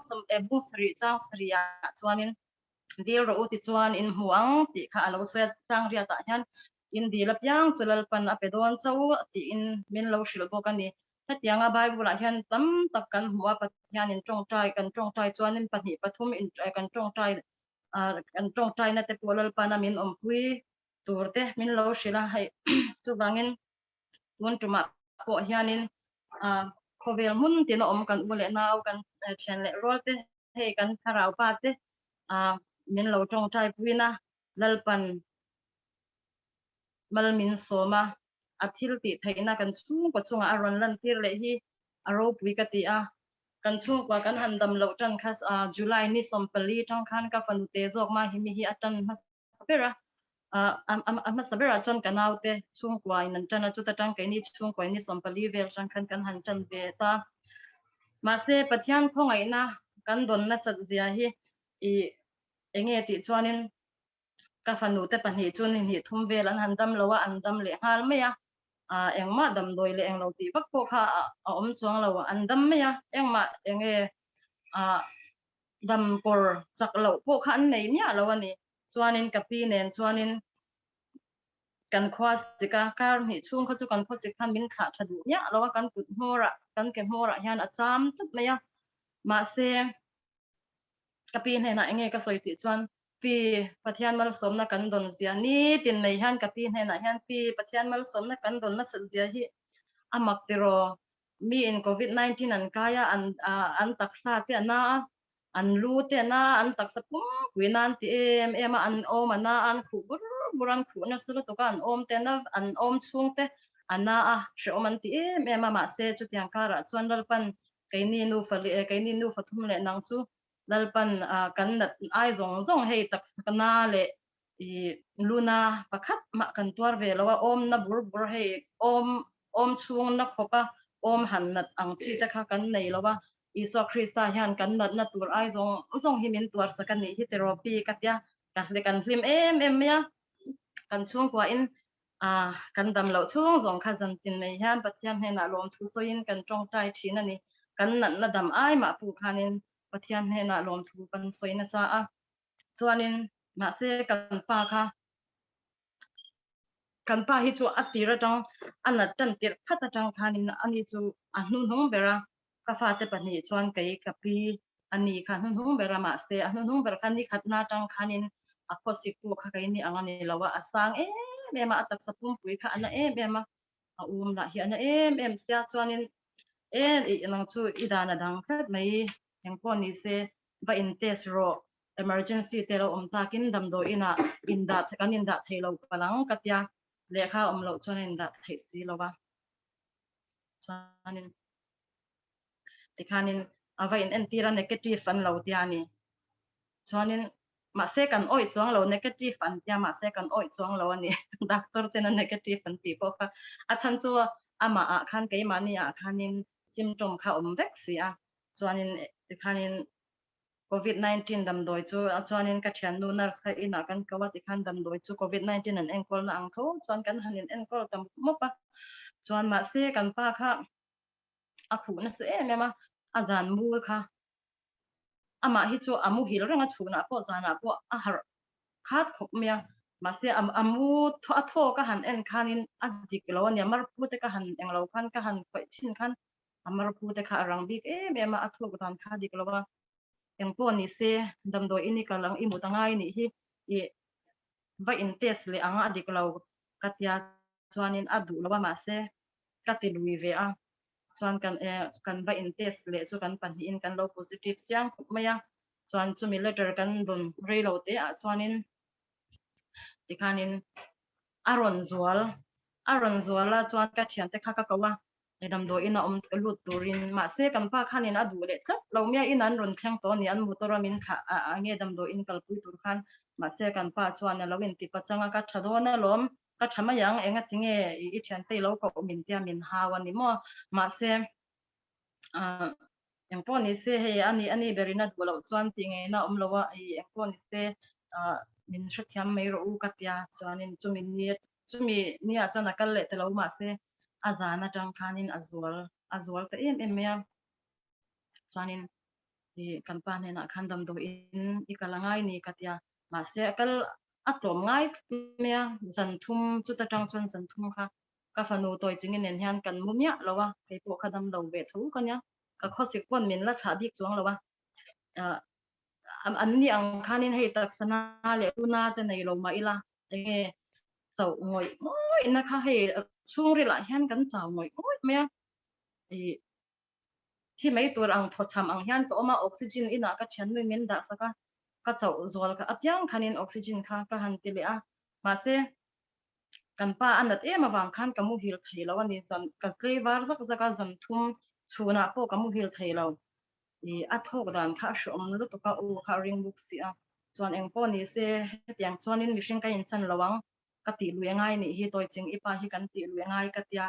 bung 7 chang 7 ah chuanin dil rawh u tichuan in hmu ang tih kha a lo sawi a, chang riatah hian in dil apiang chu Lalpan a pe dawn chauh tiin min lo hrilh bawk a ni. Hetianga Bible-ah hian tam tak kan hmu a, Pathianin tawngtai kan tawngtai chuanin pahnih pathum in kan tawngtai kan tawngtaina te pawh Lalpana min awmpui tur te min lo hrilh a, hei chuvangin tun tumah pawh hianin khawvel hmun tina awm kan u leh nau kan thian leh rual te hei kan thlarau pa te min lo tawngtai puina Lalpan mal min sawm a, a thil tih theihna kan chhungkaw chungah a rawn lantir leh hi a ropui ka ti a. Kan chhungkua kan han dam loh tan kha July ni 14 tang khan ka fanu te zawk ma hi mi hi a tan hmasa ber a, a hmasa berah chuan ka naute chhungkua in an tan a, chuta tang keini chhungkua in ni 14 vel tang khan kan han tan ve ta. Mahse Pathian khawngaihna kan dawn nasat zia hi i enge tih chuanin ka fanu te pahnih chu ni hnih thum vel an han dam lo a, an dam leh nghal mai a, engmah damdawi leh englo tih vak pawh kha a awm chuang lo, an dam mai a, engmah enge dam kawr chak loh pawh kha an nei miah lo a ni. Chuanin ka pi nen chuanin kan khua sik a, kar hnih chhung kha chu kan khaw sik khan min thlah tha duh miah lo a, kan kut hmawrah kan ke hmawrah hian a cham tlat mai a, mahse ka pi hnenah enge ka sawi tih chuan pi Pathian malsawmna kan dawn zia nitin mai hian ka pi hnenah hian pi Pathian malsawmna kan dawn nasat zia hi a mak tiraw mi in COVID-19 an kai a an an taksa te a na a an lu te a na a an taksa pumpui na an ti em em a an awm a na a an khuh bur bur a an khuh nasa lutuk a an awm te na an awm chhung te a na a hrehawm an ti em em a mahse chutiang karah chuan Lalpan Keini nufa leh keini nufa thum leh nang chu Lalpan kan nat ai zawng zawng hei taksakna leh i luna pakhat mah kan tuar ve lo a, awmna bur bur hei awm awm chhungna khawpa awm han nat ang chi te kha kan nei lo a, Isua Krista hian kan natna tur ai zawng zawng hi min tuar sak a nih hi tiraw pi ka tia ka kan hlim em em mai a, kan chhungkuain A, kan dam loh chhung zawng kha zan tin nei hian Pathian hnenah lawmthu sawiin kan tawngtai thin a ni. Kan natna dam ai mah pawh khanin Pathian hnenah lawmthu kan sawi nasa a. Chuanin mahse kan pa kha, kan pa hi chu a tir atang a nat tan tirh phat atang khanin ani chu a hnuhnung ber a, ka fate pahnih chuan kei ka pi a ni kha hnuhnung ber a, mahse a hnuhnung ber kha ni khatna atang khanin a khawsik pawh kha kei ni ang a ni lo a, a sang em em a, a taksa pumpui kha a na em em a, a um lah hi a na em em sia chuanin e nang chu i dan a dang tlat mai engpawh ni se va in test rawh emergency te lo awm takin damdawi inah indah kan indah thei lo palang ka tia lehkha awm loh chuan a indah theih si lo a chuanin tikhanin a va in entir a negative an lo tia a ni. Chuanin mahse kan awih chuang lo negative an tia mahse kan awih chuang lo a ni. Doctor ten a negative an tih pawh kha a chhan chu amah ah khan keimahni ah khanin symptom kha awm vek si a. Chuanin tikhanin COVID-19 damdawi chu chuanin ka thiannu nurse kha inah kan ko a tikhan damdawi chu COVID-19 an enkawlna ang tho chuan kan han in enkawl ta mawp mawp a. Chuan mahse kan pa kha a khuh nasa em em a, a zan mul kha amah hi chu a muhil reng a chhunah pawh zanah pawh a harh khat khawp mai a, mahse a mu a thaw ka han en khanin a dik lo a nia, marpu te ka han englo khan ka han khawih thin khan a marpu te kha a rang bik em em a, a thawk dan kha a dik lo a, engpawh ni se damdawi in i kal ang i mut angai nih hi i va in test leh ang a dik lo ka tia chuanin a duh lo a mahse ka ti lui ve a. Chuan kan kan va in test leh chu kan pahnihin kan lo positive chiang khawp mai a. Chuan chumi letter kan dawn rei lo te ah chuanin tikhanin a rawn zual a rawn zual a chuan ka thiante kha ka ko a damdawiin a awm lut turin mahse kan pa khanin a duh leh tlat lo mai a in an rawn thleng tawh a ni an motor a min thlah a nge damdawiin kalpui tur khan mahse kan pa chuan a lo inti pachang a ka tha dawn alawm ka tha mai ang engati nge i thiante i lo koh min tia min hau a ni maw mahse Engpawh ni se hei a ni a ni berin a duh loh chuan tih ngeina a awm lo a, i engpawh ni se ah min hrethiam mai rawh u ka tia chuanin chumi ni chumi niah chuan a kal leh ta lo mahse a zan atang khanin a zual a zual ta em em mai a chuanin i kan pa hnenah khan damdawiin i kal a ngai ni ka tia mahse a kal a tlawm ngai mai a zan thum chuta tang chuan zan thum kha Ka fanu tawi chingin nen hian kan mu miah lo a, kei pawh ka dam lo ve tho ka nia, ka khawsik pawn min la thlah bik chuang lo a. An ni ang khanin hei taksa na leh lu na te nei lo mah ila, enge chauh ngawih ngawih na kha hei chhungril ah hian kan chau ngawih ngawih mai a. Ih thi mai tur ang thawchham ang hian ka awm a, oxygen inah ka thiannu min dah sak a, ka chauh zual kha apiang khanin oxygen kha ka han ti leh a, mahse Kan pa a nat em avang khan ka muhil thei lo a ni. Zan ka tlei var zak zak a, zan thum chhunah pawh ka muhil thei lo. Ih a thawk dan kha a hreawm lutuk a, u kha a ring bawk si a. Chuan eng pawh ni se, hetiang chuanin mihring ka inchan lo ang, ka tih lui angai nih hi, tawi ching i pa hi kan tih lui angai ka tia.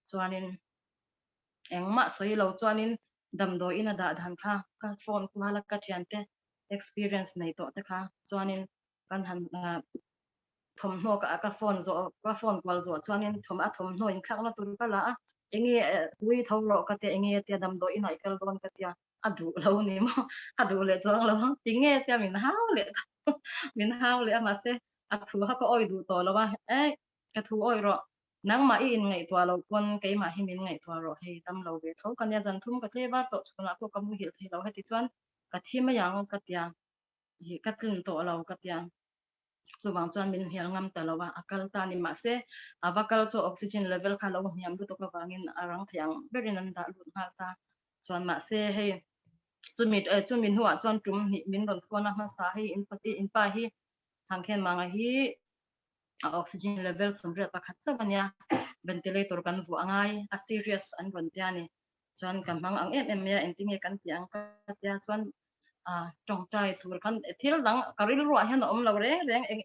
Chuanin engmah sawi lo chuanin damdawiin a dah dan kha ka phone kual a, ka thiante experience nei tawh te kha chuanin kan han thawmhnaw ka ka phone zawh ka phone kual zawh chuanin thawm a thawmhnaw inthlakna tur ka la a enge ui tho rawh ka tia enge tia damdawi inah i kal dawn ka tia a duh lo ni maw a duh leh chuang lo ang tinge tia min hau leh min hau leh a mahse a thu kha ka awi duh tawh lo a eh ka thu awi rawh nangmah i inngaihtuah loh pawn keimah hi min ngaihtuah rawh hei dam lo ve tho ka nia zan thum ka tle var tawh chhunah pawh ka muhilh thei lo heti chuan ka thi mai ang ka tia hi ka tlin tawh lo ka tia chuvang chuan min hnial ngam ta lo a a kal ta ni mahse a va kal chu oxygen level kha lo hniam lutuk avangin a rang thei ang berin an dah lut nghal ta chuan mahse hei chumi chumi hnuah chuan tum hnih min rawn phone a hmasa hei in in pa hi Thangkhen Manga hi a oxygen level 81 chauh ania ventilator kan vuah angai a serious an rawn tia ni chuan ka hmang ang em em mai a engtinge kan tih ang ka tia chuan a tawngtai tur khan thil dang ka rilruah hian a awm lo reng reng eng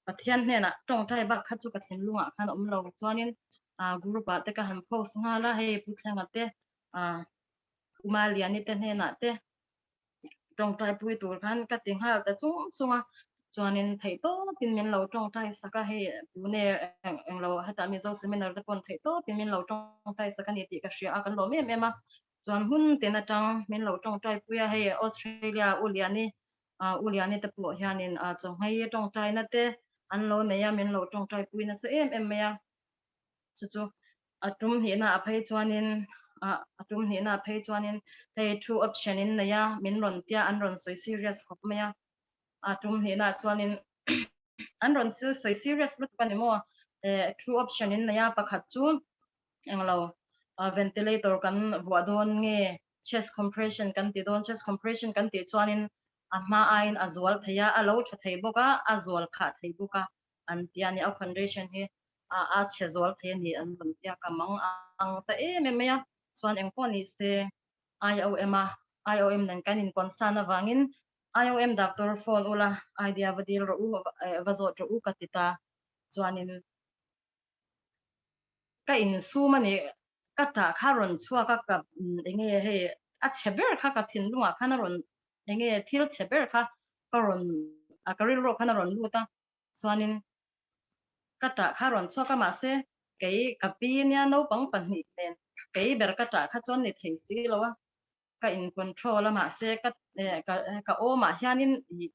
Pathian hnenah tawngtai bak kha chu ka thinlungah khan a awm lo chuanin a group ah te ka han post nghal a hei Pu Thlenga te a Uma Liani te hnenah te tawngtai pui tur khan ka ti nghal ta chung chung a chuanin theih tawpin min lo tawngtai sak a hei pune englo hetah Mizo seminar te pawn theih tawpin min lo tawngtai sak a ni tih ka hria a kan lawm em em a chuan hun tin atang min lo tawngtai pui a hei Australia U Liani U Liani te pawh hianin chawnghei tawngtaina te an lo nei a min lo tawngtai pui nasa em em mai a chu chu a tum hnihna a phei chuanin a tum hnihna a phei chuanin hei thu option in nei a min rawn tia an rawn sawi serious khawp mai a a tum hnihna chuanin an rawn sawi serious lutuk a ni maw thu option in nei a pakhat chu englo ventilator kan vuah dawn nge chest compression kan ti dawn chest compression kan tih chuanin a hma aiin a zual thei a a lo tha thei bawk a a zual phah thei bawk a an tia ni a condition hi a a chhe zual thei a ni an rawn tia ka mang ang ta em em mai a chuan engpawh ni se IOM a IOM nen kan in concern avangin IOM doctor phone ula idea va dil rawh u va zawt rawh u ka ti ta chuanin ka insum a ni ka tah kha rawn chhuak a ka enge hei a chhe ber kha ka thinlungah khan a rawn enge thil chhe ber kha ka rawn a ka rilru khan a rawn lut a chuanin ka tah kha rawn chhuak a mahse kei ka pi nia naupang pahnih nen kei ber ka tah kha chuan ni thei si lo a ka in control a mahse ka ka ka awmah hianin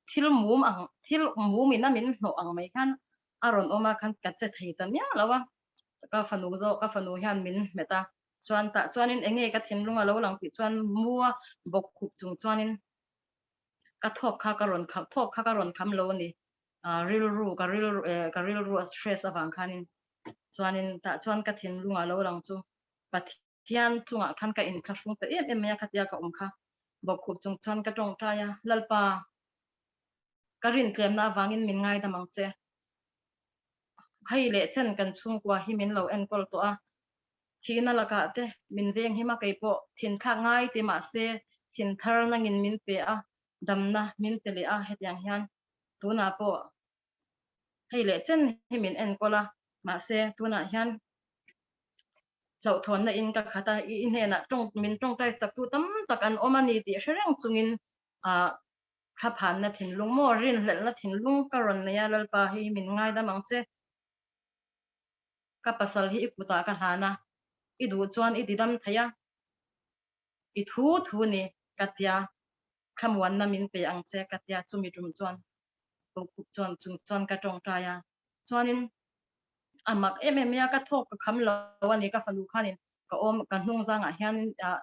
thil mum ang thil mum in a min hnawh ang mai khan a rawn awm a khan ka che thei ta miah lo a ka fanu zawk ka fanu hian min hmet a chuan tah chuanin enge ka thinlung a lo lang tih chuan mua bawk khup chung chuanin ka thawk kha ka rawn kham thawk kha ka rawn kham lo a ni rilru ka rilru ka rilru a stress avang khanin chuanin tah chuan ka thinlung a lo lang chu Pathian. Pathian chungah khan ka inthlahrung ta em em mai a khatia ka awm kha bawkkhup chung chuan ka tawngtai a, Lalpa ka rintlemna avangin min ngaidam ang che. Hei leh chen kan chhungkua hi min lo enkawl tawh a, thihna lakah te min veng him a, kei pawh thinthlak ngai ti mahse thin thar nangin min pe a, damna min pe leh a, hetiang hian tunah pawh hei leh chen hi min enkawl a, mahse tunah hian hlauhthawnna in ka khat a, i hnenah tawng min tawngtai saktu tam tak an awm a ni tih hre reng chungin ah thlaphanna thinlung maw rinhlelhna thinlung ka rawn nei a, Lalpa hi min ngaidam ang che, ka pasal hi i kutah ka hlan a, i duh chuan i didam thei a, i thu thu ni ka tia, thlamuanna min pe ang che ka tia chumi tum chuan bawkkhup chuan chung chuan ka tawngtai a, chuanin a mak em em mai a, ka thawk ka kham lo a ni, ka fanu khanin ka awm ka hnung zangah hianin ah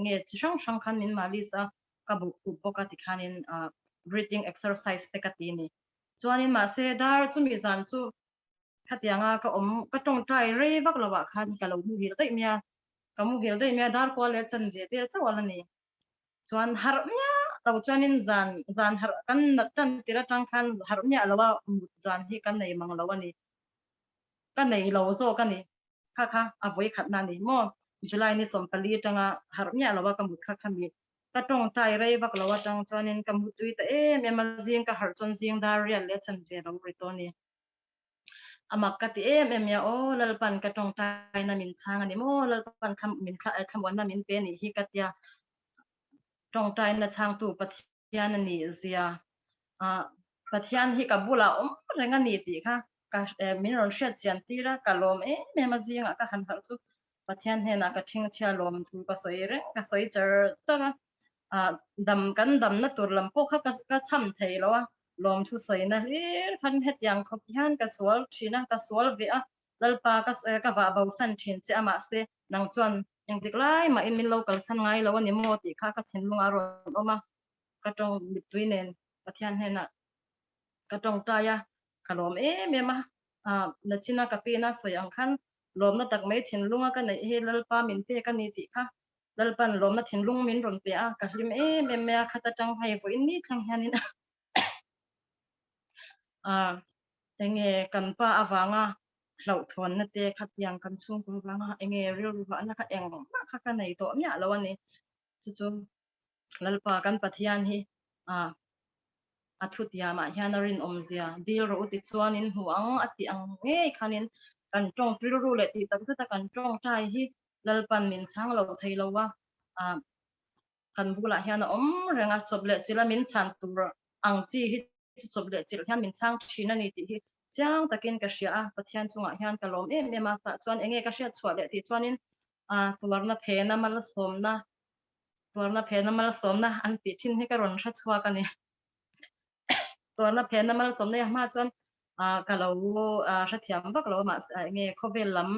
nge chi hrang hrang khan min malis a, ka bawkkhup bawk a tikhanin ah breathing exercise te ka ti a ni. Chuanin mahse dar chumi zan chu khatianga ka awm ka tawngtai rei vak lovah khan ka lo muhil daih mai a, ka muhil daih mai a, dar kual leh chanve vel chauh a la ni. Chuan harh miah lo chuanin zan zan harh kan nat tan tir atang khan harh miah lo a mut zan hi kan nei mang lo a ni. Ka nei lo zawk a ni. Kha kha a vawi khatna a ni maw? July ni 14 atanga harh miah lo a ka mut kha kha mi ka tawngtai rei vak lo atang chuanin ka mu tui ta em em a, zing ka harh chuan zing dar riat leh chanve lo ri tawh a ni. A mak ka ti em em mai a, aw Lalpan ka tawngtaina min chhang a ni maw, Lalpan thla min thla thlamuanna min pe a nih hi ka tia tawngtaina chhangtu Pathian a nih zia ah Pathian hi ka bulah awm reng a ni tih kha ka min rawn hriat chian tir a, ka lawm em em a zingah ka han harh chu Pathian hnenah ka thingthia lawm thu ka sawi reng ka sawi char char a, ah dam kan damna tur lam pawh kha ka cham thei lo a, lawmthu sawina hlir khan hetiang khawp hian ka sual thin a, ka sual ve a, Lalpa ka ka vah bo san thin che a mahse nang chuan engtik lai mahin min lo kalsan ngai lo a ni maw tih kha ka thinlung a rawn awm a, ka tawng mittui nen Pathian hnenah ka tawngtai a, ka lawm em em a, ah nachina ka pin a sawi ang khan lawmna tak mai thinlunga ka neih hi Lalpa min pek a ni tih kha Lalpan lawmna thinlung min rawn pe a, ka hlim em em mai a, khat atang hei vawiin ni thleng hianin ah enge kan pa avanga hlauhthawnna te khatiang kan chhungkaw avanga enge rilru vahna kha engmah kha ka nei tawh miah lo a ni. Chu chu Lalpa kan Pathian hi ah a thutiamah hian a rinawmzia dil rawh u tichuanin hmu ang a tih ang ngei khanin kan tawng rilru leh tih takzeta kan tawngtai hi Lalpan min chhang lo thei lo a, ah kan bulah hian a awm reng a, chawp leh chilh a min chhan tur ang chi hi chu chawp leh chilh hian min chhang thin a ni tih hi chiang takin ka hria a, Pathian chungah hian ka lawm em em a, tah chuan enge ka hriat chhuah leh tih chuanin ah tuarna phena malsawmna tuarna phena malsawmna an tih thin hi ka rawn hre chhuak a ni. Tuarna phena malsawmna hi a hma chuan ah ka lo ah hrethiam vak lo a mahse enge khawvel lam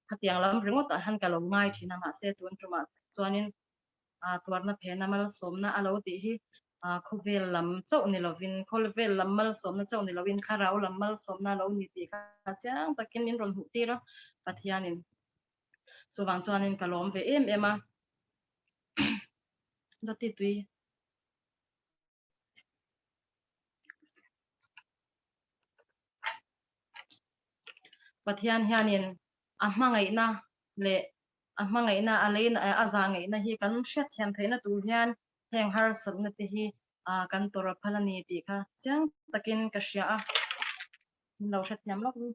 Khatiang lam ringawt ah hian ka lo ngai thin a, mahse tun tumah chuanin tuarna phena malsawmna a lo tih hi khawvel lam chauh ni lovin, khawvel lam malsawmna chauh ni lovin thlarau lam malsawmna a lo ni tih kha chiang takin min rawn hmuh tir a, Pathianin chuvang chuanin ka lawm ve em em a. Dawti tui. Pathian hianin a hmangaihna leh a hmangaihna a leina a zahngaihna hi kan hriatthiam theihna tur hian heng harsatna te hi kan tawrh a phal a ni tih kha chiang takin ka hria a, min lo hrethiam lawk ni.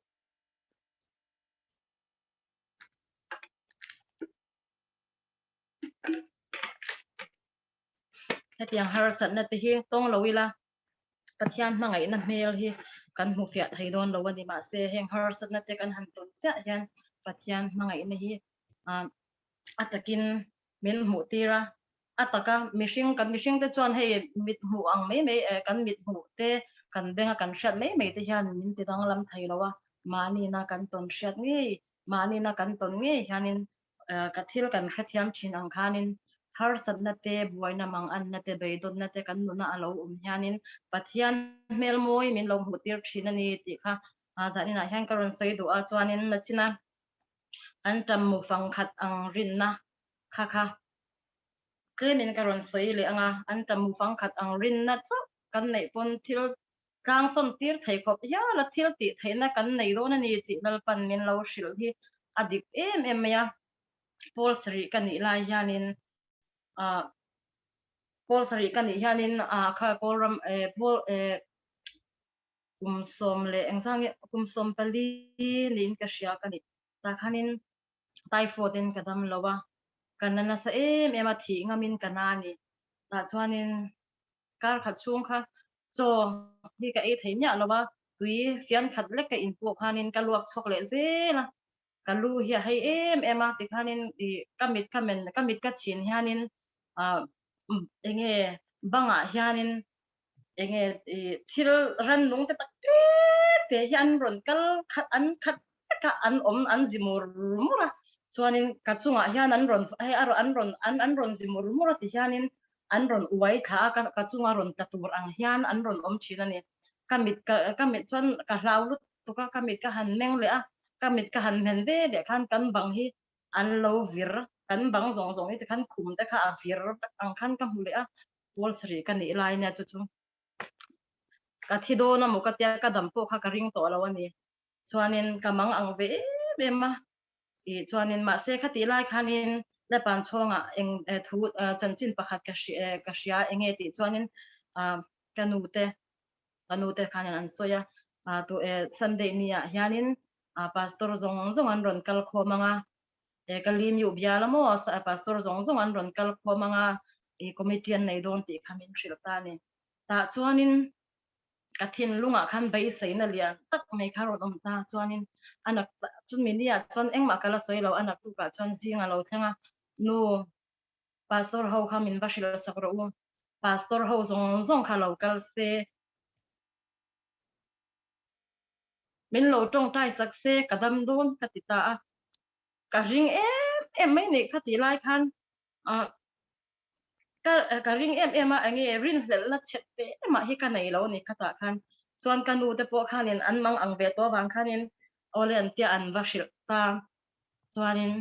Hetiang harsatna te hi tawng lo ila Pathian hmangaihna hmel hi kan hmu fiah thei dawn lo a ni. Mahse heng harsatna te kan han tawn chiah hian Pathian hmangaihna hi a takin min hmuh tir a, a taka mihring kan mihring te chuan hei mit hmuh ang mai mai kan mit hmuh te kan benga kan hriat mai mai te hian min ti danglam thei lo a, mahnina kan tawn hriat ngei mahnina kan tawn ngei hianin ka thil kan hrethiam thin ang khanin harsatna te, buaina manganna te, beidawnna te kan nuna a lo awm hianin Pathian hmel mawi min lo hmuh tir thin a ni tih kha zaninah hian ka rawn sawi duh a, chuanin nachina Anṭam mu fang khat ang rinna kha kha tlemin ka rawn sawi leh ang a, anṭam mu fang khat ang rinna chauh kan neih pawn thil tlang sawm tir thei khawp hial a thil tih theihna kan nei dawn a ni tih Lalpan min lo hrilh hi a dik em em mai a. Pawl sarih ka nih lai hianin ah pawl sarih ka nih hianin ah kha Kawlram eh pawl eh kum sawm leh engzah nge kum 14 niin ka hria ka ni. Tah khanin typhoid in ka dam lo a, ka na nasa em em a, thih ngamin ka na a ni. Tah chuanin kar khat chhung kha chaw hi ka ei thei miah lo a, tui fian khat lek ka in pawh khanin ka luak chhawk leh zel a, ka lu hi a hei em em a, tikhanin ih ka mit ka men ka mit ka chhin hianin ah enge bangah hianin enge ih thil rannung te tak te te hi an rawn kal khat an khat vek a an awm an zi mur mur a chuanin ka chungah hian an rawn hei a an rawn an an rawn zi mur mur a ti hianin an rawn uai thla a ka ka chunga rawn tla tur ang hian an rawn awm thin a ni ka mit ka ka mit chuan ka hlau lutuk a ka mit ka han meng leh a ka mit ka han men ve leh khan kan bang hi an lo vir kan bang zawng zawng hi tikhan khum te kha a vir vek ang khan ka hmu leh a pawl sarih ka nih lai nia chu chu ka thi dawn a maw ka tia ka dam pawh kha ka ring tawh lo a ni chuanin ka mang ang ve em em a i chuanin mahse kha tih lai khanin Lepan chhawngah eng thu chanchin pakhat ka hria ka hria enge tih chuanin ka nu te ka nu te khanin an sawi a tu Sunday ni ah hianin pastor zawng zawng an rawn kal khawm anga e ka lim yu bia la maw pastor zawng zawng an rawn kal khawm anga i committee an nei dawn tih kha min hrilh ta a ni. Tah chuanin ka thinlungah khan beiseina lian tak mai kha rawn awm ta chuanin a nak chumi ni ah chuan engmah ka la sawi lo a naktukah chuan zing a lo thleng a nu pastor ho kha min va hrilh sak rawh u pastor ho zawng zawng kha lo kal se min lo tawngtai sak se ka dam dawn ka ti ta a ka ring em em mai ni kha tih lai khan ah ka ka ring em em a enge rinhlelhna chhet te mah hi ka nei lo ni khatah khan chuan ka nu te pawh khanin an mang ang ve tawh avang khanin awle an tia an va hrilh ta chuanin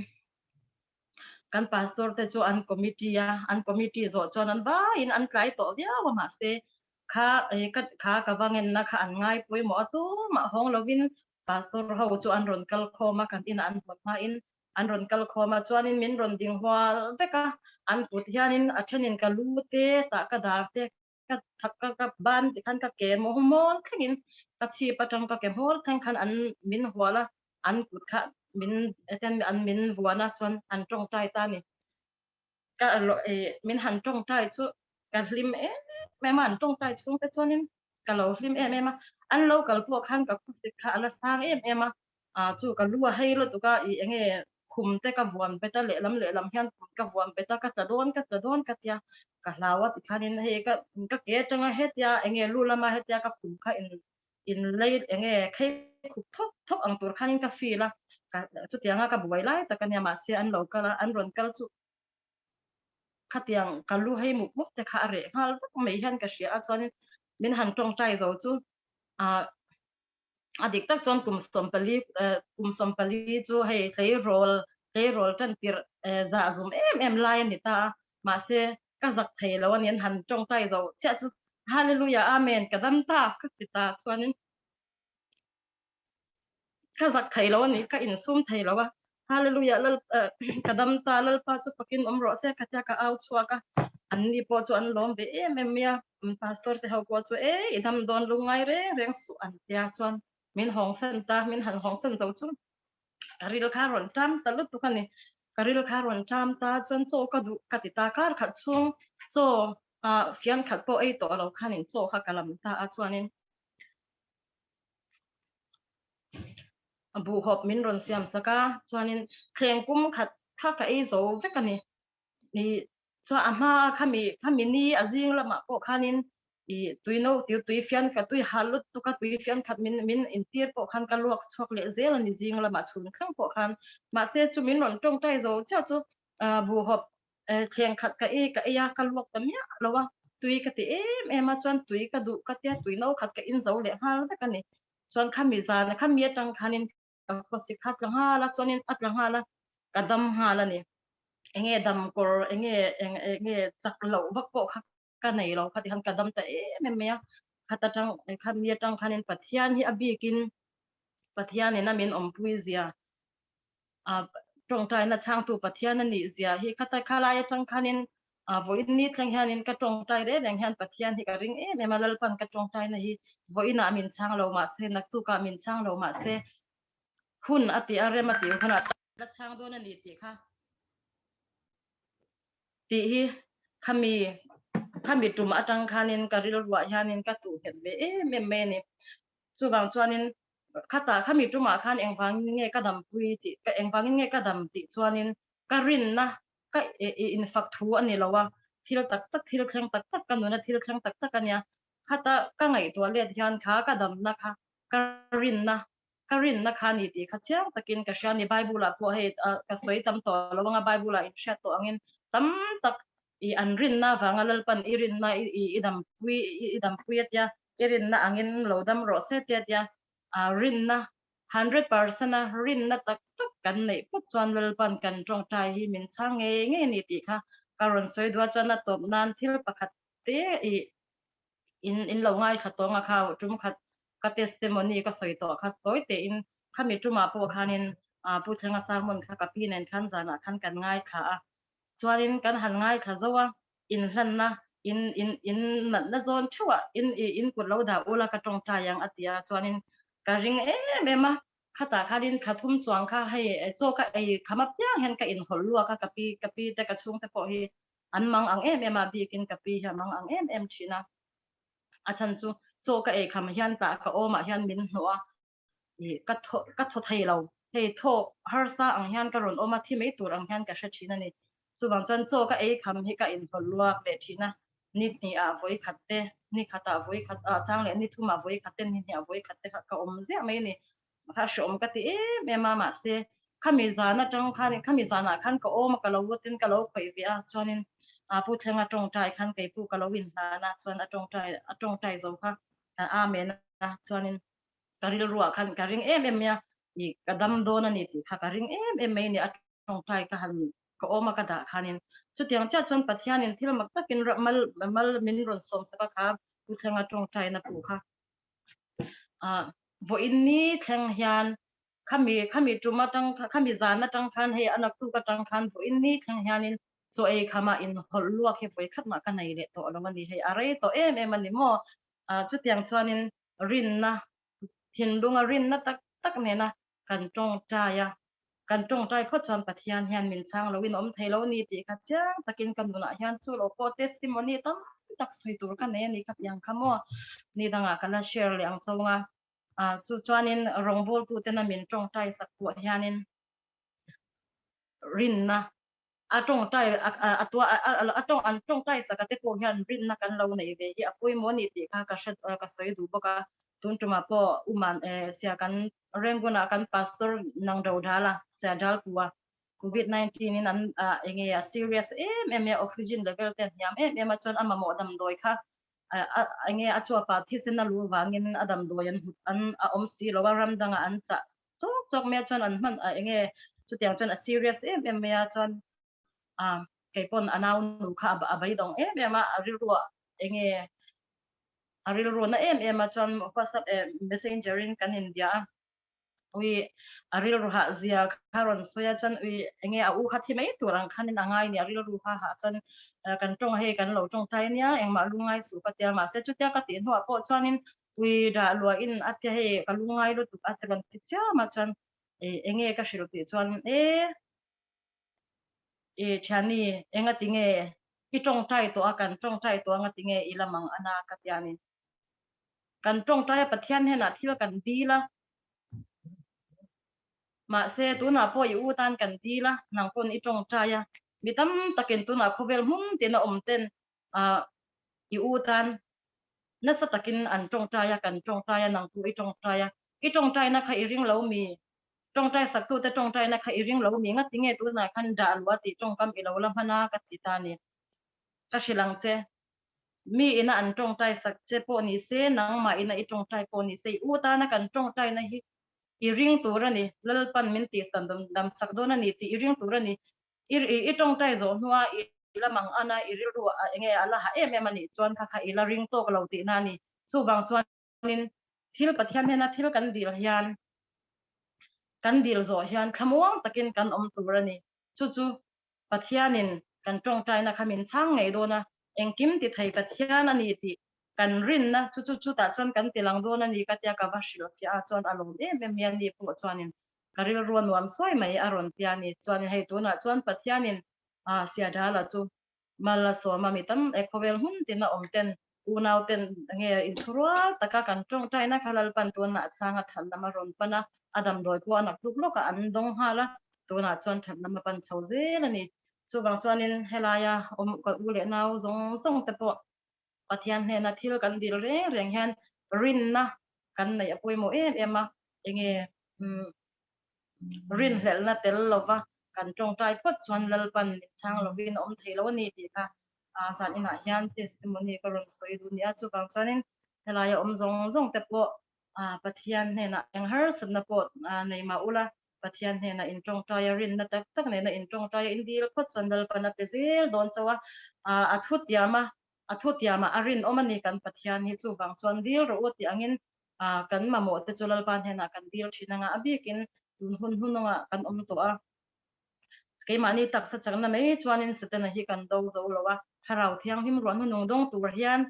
kan pastor te chu an committee a an committee zawh chuan an vaiin an tlai tawh viau a mahse kha ka kha ka va ngenna kha an ngai pawimawh a tumah hawng lovin pastor ho chu an rawn kal khawm a kan inah an hawn hmain an rawn kal khawm a chuanin min rawn ding hual vek a an kut hianin a thenin ka lu te tah ka dar te ka thak ka ka ban ti khan ka ke maw mawl thlengin ka chhip atang ka ke hmawr thleng khan an min hual a an kut kha min ten an min vuan a chuan an tawngtai ta ni ka min han tawngtai chu ka hlim em em a an tawngtai chhung te chuanin ka lo hlim em em a an lo kal pawh khan ka khawsik kha a la sang em em a a chu ka lu a hei lutuk a i enge khum te ka vuan bet a lehlam lehlam hian khum ka vuan bet a ka tla dawn ka tla dawn ka tia ka hlau a tikhanin hei ka ka ke atanga hetia enge lu lama hetia ka khum kha in in lei enge khei khup thawk thawk ang tur khanin ka feel a ka chutianga ka buai lai tak ania mahse an lo kal a an rawn kal chu khatiang ka lu hei mup mup te kha a reh nghal vek mai hian ka hria a chuanin min han tawngtai zo chu a a dik tak chuan kum 14 kum 14 chu hei tleirawl tleirawl tan tir za zum em em lai ani ta a mahse ka zak thei lo ani an han tawngtai zo chiah chu hallelujah amen ka dam ta ka ti ta chuanin ka zak thei lo ani ka insum thei lo a hallelujah lal ka dam ta lalpa chu fakin awm rawh se ka tia ka au chhuak a an ni pawh chu an lawm ve em em mai a pastor te ho pawh chu e i dam dawn lungngai reng reng suh an tia chuan min hawng san ta min han hawng san zo chu ka ril kha rawn ṭam ta lutuk ani ka ril kha rawn ṭam ta chuan chaw ka duh ka ti ta kar khat chhung chaw fian khat pawh ei tawh lo khanin chaw kha ka lam ta a chuanin buhhawp min rawn siam sak a chuanin thleng pum khat kha ka ei zo vek ani i chuan a hma khami khami ni a zing lamah pawh khanin i tui no tir tui fian khat tui hal lutuk a tui fian khat min min intir pawh khan ka luak chhuak leh zel ani zing lamah chhun thleng pawh khan mahse chu min rawn tawngtai zo chiah chu buhhawp thleng khat ka ei ka ei a ka luak ta miah lo a tui ka ti em em a chuan tui ka duh ka tia tui no khat ka in zo leh nghal vek ani chuan khami zan khami atang khanin. khawsik kha tla nghal a chuanin a tla nghal a ka dam nghal a ni. Enge dam kawr enge eng enge chak loh vak pawh kha ka nei lo kha tikhan ka dam ta em em mai a khat atang kha mi atang khanin Pathian hi a bikin Pathianin a min awmpui zia a tawngtaina chhangtu Pathian a nih zia hi khata khalai atang khanin a vawiin ni thleng hianin ka tawngtai reng reng hian Pathian hi ka ring em em a Lalpan ka tawngtaina hi vawiinah min chhang lo mahse naktukah min chhang lo mahse hun a tih a rem a tih hunah la chhang dawn a ni tih kha tih hi khami khami tum atang khanin ka rilruah hianin ka tuh nghet ve em em mai a ni. Chuvang chuanin khata khami tumah khan engvangin nge ka dampui tih ka engvangin nge ka dam tih chuanin ka rinna ka infak thu a ni lo a, thil tak tak thil thleng tak tak ka nuna thil thleng tak tak a nia. Khata ka ngaihtuah let hian kha ka damna kha ka rinna ka rinna kha ni tih kha chiang takin ka hria a ni. Bible ah pawh hei ka sawi tam tawh lo anga Bible ah inhriat tawh angin tam tak i an rinna avanga Lalpan i rinna i dampui i dampui a tia i rinna angin lo dam rawh se tia tia rinna 100% a rinna tak tak kan neih phawt chuan Lalpan kan tawngtai hi min chhang ngei ngei a ni tih kha ka rawn sawi duh a chuan a tawp nan thil pakhat te i in in lo ngaithla tawng a kha tum khat ka testimony ka sawi tawh kha tawi tein khami tumah pawh khanin Pu Thlenga sermon kha ka pi nen khan zanah khan kan ngaithla a chuanin kan han ngaithla zo a inhlanna in in in natna zawn theuhah in i in kut lo dah ula ka tawngtai ang a ti a chuanin ka ring em em a khatah khanin thla thum chuang kha hei chaw ka ei kham apiang hian ka inhawlh luak a ka pi ka pi te ka chhungte pawh hi an mang ang em em a bikin ka pi hi a mang ang em em thin a a chhan chu chaw ka ei kham hian tah ka awmah hian min hnawh a ka thaw ka thaw thei lo hei thaw harsa ang hian ka rawn awm a thi mai tur ang hian ka hre thin a ni chuvang chuan chaw ka ei kham hi ka inhawlh luak leh thin a ni hnihah vawi khat te ni khatah vawi khat ah chang leh ni thumah vawi khat te ni hniah vawi khat te kha ka awm ziah mai a ni kha hreawm ka ti em em a mahse khami zan atang khan khami zanah khan ka awm a ka lo tin ka lo khawih ve a chuanin a pu thlenga tawngtai khan kei pawh ka lo inhlan a chuan a tawngtai a tawngtai zo kha amen a chuanin ka rilruah khan ka ring em em mai a i ka dam dawn a ni tih kha ka ring em em mai a ni a tawngtai ka han ka awm a ka dah khanin chutiang chiah chuan Pathianin thil mak takin mal mal min rawn sawm sak a kha pu thlenga tawngtaina pawh kha vawiin ni thleng hian khami khami tum atang khami zan atang khan hei a naktuk atang khan vawiin ni thleng hianin chaw ei khama in hawlh luak hi vawi khat mah ka nei leh tawh lo a ni hei a rei tawh em em a ni maw chutiang chuanin rinna thinlunga rinna tak tak nena kan tawngtai a kan tawngtai phawt chuan Pathian hian min chhang loin awm thei lo ni tih kha chiang takin ka nunah hian chu lo pawh testimony tam tak sawi tur ka nei a ni kha tiang kha maw ni dangah ka la share leh ang chauh a chu chuanin rawngbawltu tena min tawngtai sak pawh hianin rinna a tawngtai a tua a tawng an tawngtai sak a te pawh hian rinna kan lo nei ve hi a pawimawh a ni tih kha ka hre ka sawi duh bawk a tun tumah pawh uman sia kan Rangoon-ah kan pastor nang do dal a sia dal pu a COVID-19 in an enge a serious em em a oxygen level te a hniam em em a chuan a mamawh damdawi kha enge a chuapa thisen a lu vangin a damdawi an an a awm si lo a ram dangah an chah chawk chawk mai a chuan an hman enge chutiang chuan a serious em em mai a chuan a keipawn a nau nu kha a beidawng em em a a rilruah enge a rilru na em em a chuan WhatsApp messenger in kan inbia a ui a rilru hah zia kha rawn sawi a chuan ui enge a u kha thi mai tur ang khanin a ngai ni a rilru kha hah chuan kan tawng hei kan lo tawngtai ania engmah lungngai suh ka tia mahse chutia ka tih hnuah pawh chuanin ui dah luahin a tia hei ka lungngai lutuk a ti rawn ti chiam a chuan enge ka hrilh tih chuan e e thiani enga tinge i tawngtai tawh a kan tawngtai tawh anga tinge i lam ang ana ka tia ni kan tawngtai a Pathian hnenah thil kan dil a mahse tunah pawh i u tan kan dil a nang pawn i tawngtai a mi tam takin tunah khawvel hmun tina awm ten i u tan nasa takin an tawngtai a kan tawngtai a nang pawh i tawngtai a i tawngtaina kha i ring lo mi tawngtai saktute tawngtaina kha i ring lo mi nga tinge tunah khan dah lua tih tawngkam i lo la hman a ka ti ta ni ka hrilh ang che mi ina an tawngtai sak che pawh ni se nangmah ina i tawngtai pawh ni se i u tana kan tawngtaina hi I ring tur a ni, Lalpan min tih dam chak dawn a ni tih i ring tur a ni. I i tawngtai zawh hnua i la mang an a, i rilru a enge a la ha em em a nih chuan kha kha i la ring tawk lo tihna a ni. Chuvang chuanin thil Pathian hnena thil kan dil hian kan dil zawh hian thlamuang takin kan awm tur a ni. Chu chu Pathianin kan tawngtaina kha min chhang ngei dawn a, engkim ti thei Pathian a ni tih kan rinna chu chu chutah chuan kan ti lang dawn a ni ka tia ka va hrilh fiah a chuan a lawm em em mai a ni pawh chuanin ka rilru a nuam sawi mai a rawn tia ni chuanin hei tunah chuan Pathianin ah Siadala chu mal a sawm a mi tam e khawvel hmun tina awm ten unau ten nge inthurual taka kan tawngtaina kha Lalpan tunah a chhang a that lam a rawn pan a a damdawi pawh a nak tluk lawk a an dawng nghal a tunah chuan that lam a pan chho zel a ni chuvang chuanin helaia awm ka u leh nau zawng zawng te pawh Pathian hnena thil kan dil reng reng hian rinna kan neih a pawimawh em em a, enge rinhlelhna tel lova kan tawngtai phawt chuan Lalpan min chhang lovin a awm thei lo a ni tih kha zan inah hian testimony ka rawn sawi duh nia. Chuvang chuanin helaia awm zawng zawng te pawh Pathian hnenah eng harsatna pawh nei mah ula, Pathian hnenah in tawngtai a, rinna tak tak nena in tawngtai a, in dil phawt chuan Lalpan a pe zel dawn chauh a, a thu tiam a, a thu tiamah a rinawm a ni kan Pathian hi, chuvang chuan dil rawh u tih angin kan mamawh te chu Lalpa hnenah kan dil thin anga a bikin tun hun hunawngah kan awm tawh a, keimahni taksa chakna mai chuanin Setana hi kan do zo lo a, Thlarau Thianghlim ruah hnunung dawng tur hian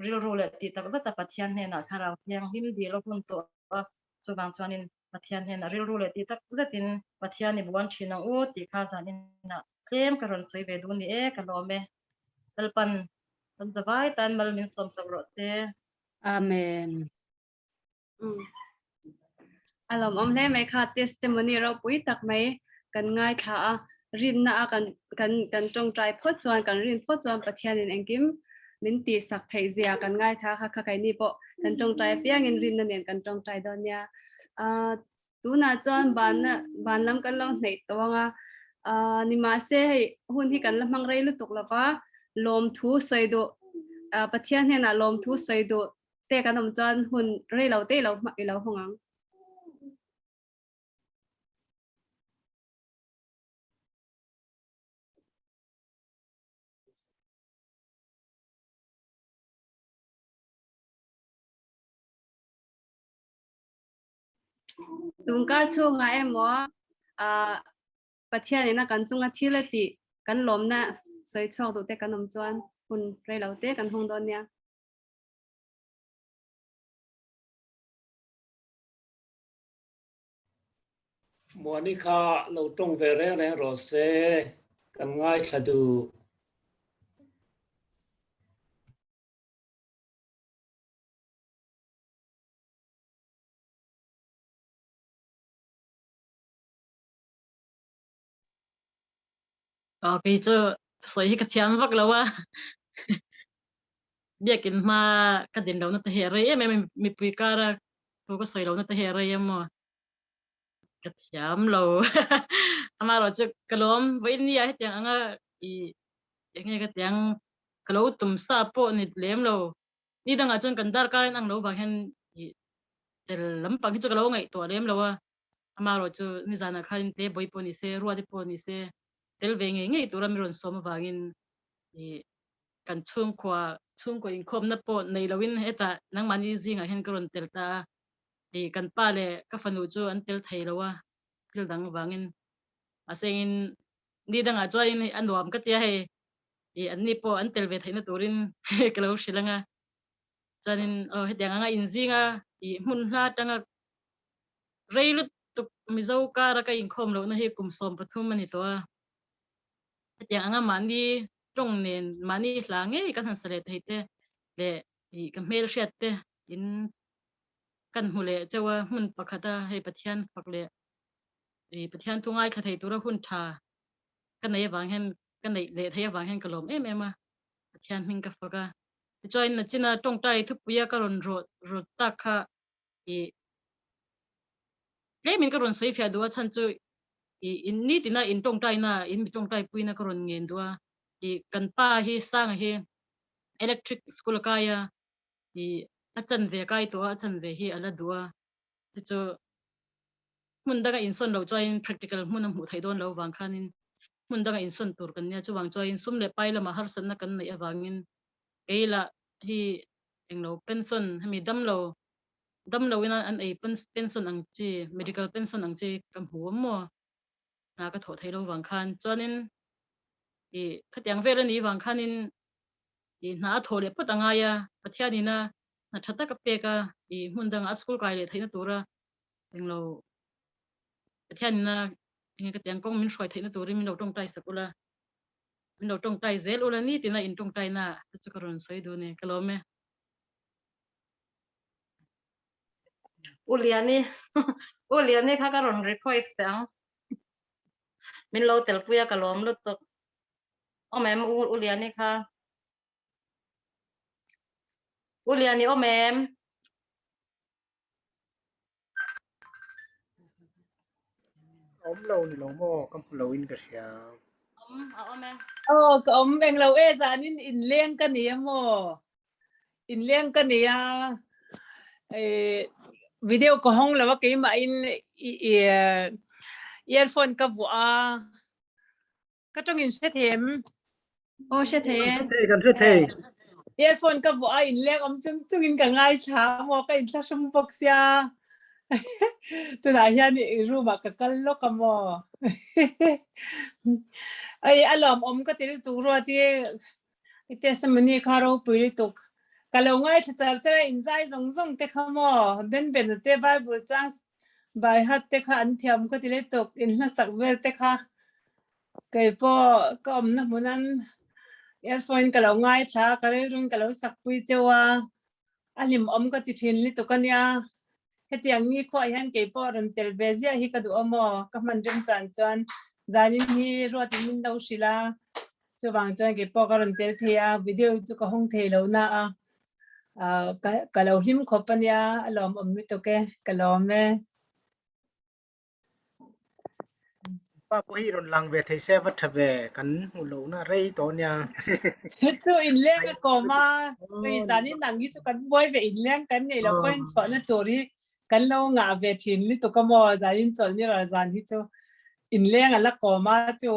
rilru leh tih tak zata Pathian hnenah Thlarau Thianghlim dil a hun tawh a, chuvang chuanin Pathian hnenah rilru leh tih tak zetin Pathian i buan thin ang u tih kha zaninah tlem ka rawn sawi ve duh ni e, ka lawm e. Lalpan kan zavai tan mal min sawmsak rawh se. Amen. A lawmawm hle mai kha testimony ropui tak mai kan ngaithla a, rinna a kan kan kan tawngtai phawt chuan kan rin phawt chuan Pathianin engkim min tihsak theih zia kan ngaithla kha kha keini pawh kan tawngtai apiangin rinna nen kan tawngtai dawn nia. Ah tunah chuan banna ban lam kan lo hneih tawh anga ah nimahse hei hun hi kan la hmang rei lutuk lova lawmthu sawi duh ah Pathian hnenah lawmthu sawi duh te kan awm chuan hun rei lo te lo i lo hawng ang. Tungkar chhungah emaw ah Pathian ina kan chunga thil a tih kan lawmna sawi chhuak duh te kan awm chuan hun rei lo te kan hawng dawn nia. Muani kha lo tawng ve reng reng rawh se, kan ngaithla duh. Kei chu sawi hi ka thiam vak lo a. Biakin hma ka din lohna te hi a rei em em a, mipui kara thu ka sawi lohna te hi a rei em aw. Ka thiam lo. Amaherawh chu ka lawm vawiin nia hetiang anga i enge ka tiang ka lo tum sa pawh ni lem lo. Ni dangah chuan kan darkar in ang lo vang hian i tel lampang hi chu ka lo ngaihtuah lem lo a. Amaherawh chu nizanah khan te bawi pawh ni se, ruate pawh ni se, tel ve ngei ngei tura mi rawn sawm avangin i kan chhungkua chhungkaw inkhawmna pawh nei loin hetah nangmahni zingah hian ka rawn tel ta a, i kan pa leh ka fanu chu an tel thei lo a thil dang avangin mahse engin ni dangah chuanin a nuam ka tia hei i anni pawh an tel ve theihna turin ka lo hrilh ang a, chuanin aw hetiang anga inzinga i hmun hla atanga Rei lutuk Mizo kara ka inkhawm lohna hi kum 13 a ni tawh a. Hetiang anga mahni tawng nen mahni hla ngei kan han sa leh thei te leh ih ka hmelhriat te in kan hmu leh chauh a, hmun pakhata hei Pathian fak leh ih Pathian thu ngaithla thei tura hun tha ka nei avang hian ka neih leh theih avang hian ka lawm em em a, Pathian hming ka fak a. Tichuan nachina tawngtai thupuia ka rawn rawt rawt tak kha i tlemin ka rawn sawi fiah duh a chhan chu i in nitina in tawngtaina in mi tawngtai puina ka rawn ngen duh a i kan pa hi sanga hi electric school a kai a i a chan ve kai tawh a a chan ve hi a la duh a. Chu chu hmun danga insawn loh chuanin practical hmun a hmuh theih dawn loh avang khanin hmun danga insawn tur kan nia. Chuvang chuanin sum leh pai lama harsatna kan neih avangin kei lah hi englo pension hemi damlo damlo ina an ei pension ang chi medical pension ang chi ka hmu awm maw hna ka thawh theih loh avang khan chuanin ih khatiang vel a nih avang khanin ih hna a thawh leh phawt a ngai a, Pathianina hna tha tak a pek a ih hmun dangah a school kai leh theihna tura englo Pathianina enge ka tiang kawng min hruai theihna turin min lo tawngtai sak ula min lo tawngtai zel ula nitina in tawngtaina te chu ka rawn sawi dun e ka lawm e. U Liani U Liani kha ka rawn request teh ang min lo telpui a ka lawm lutuk awm em U U Liani kha U Liani awm em? Awm lo ni lo maw ka hmu lo in ka hria. Awm a awm e. Aw ka awm eng lo e zanin inleng ka ni a maw. Inleng ka ni a eh video ka hawng lo a keimah in i earphone ka vuah a. Ka tawng in hre thei em? Aw hre thei e. Kan hre thei, kan hre thei. Earphone ka vuah a inleng awm chung chung in ka ngaithla a maw ka inthlahrung bawk sia. Tunah hian i room ah ka kal lawk a maw. Ei a lawmawm ka ti lutuk ruat i i testimony kha ropui lutuk. Ka lo ngaithla char char a inzai zawng zawng te kha maw Ben Ben te Bible chang Bai hat te kha an thiam ka ti lutuk in hlasak vel te kha kei pawh ka awmna hmunan earphone ka lo ngaithla a ka rilruin ka lo sak pui cheu a a hlimawm ka ti thin lutuk a nia hetiang ni khuah hian kei pawh rawn tel ve ziah hi ka duh a maw ka hman rem chan chuan zanin hi ruatin min lo hrilh a chuvang chuan kei pawh ka rawn tel thei a video chu ka hawng thei lo na a ka ka lo hlim khawp a nia a lawmawm lutuk e ka lawm e. Pa pawh hi rawn lang ve thei se va tha ve kan hmu lo na rei tawh nia. Chu inleng a kawm a hei zanin ang hi chu kan buai ve inleng kan nei lo pawhin chhuahna tur hi kan lo ngah ve thin lutuk a maw zanin chawlh ni ral zan hi chu inleng a la kawm a chu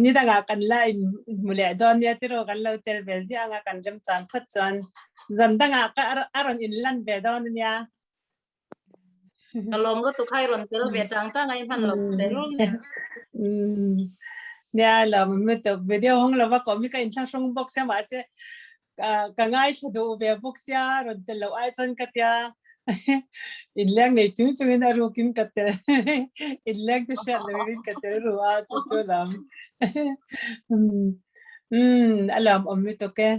Ni dangah kan la in hmu leh dawn nia tiraw kan lo tel ve ziah anga kan remchang phawt chuan zan dangah ka a rawn in lan ve dawn ania. Ka lawm lutuk kha i rawn tel ve tang tang a i hman lo tel nen. Nia lawm lutuk video hawng lova kawm hi ka inthlahrung bawk sia mahse ka ngaithla duh ve bawk sia rawn tel loh ai chuan ka tia inleng nei chung chungin a rukin ka tel inleng te hriat loin ka tel ru a chu chu lam um a lawm awm lutuk e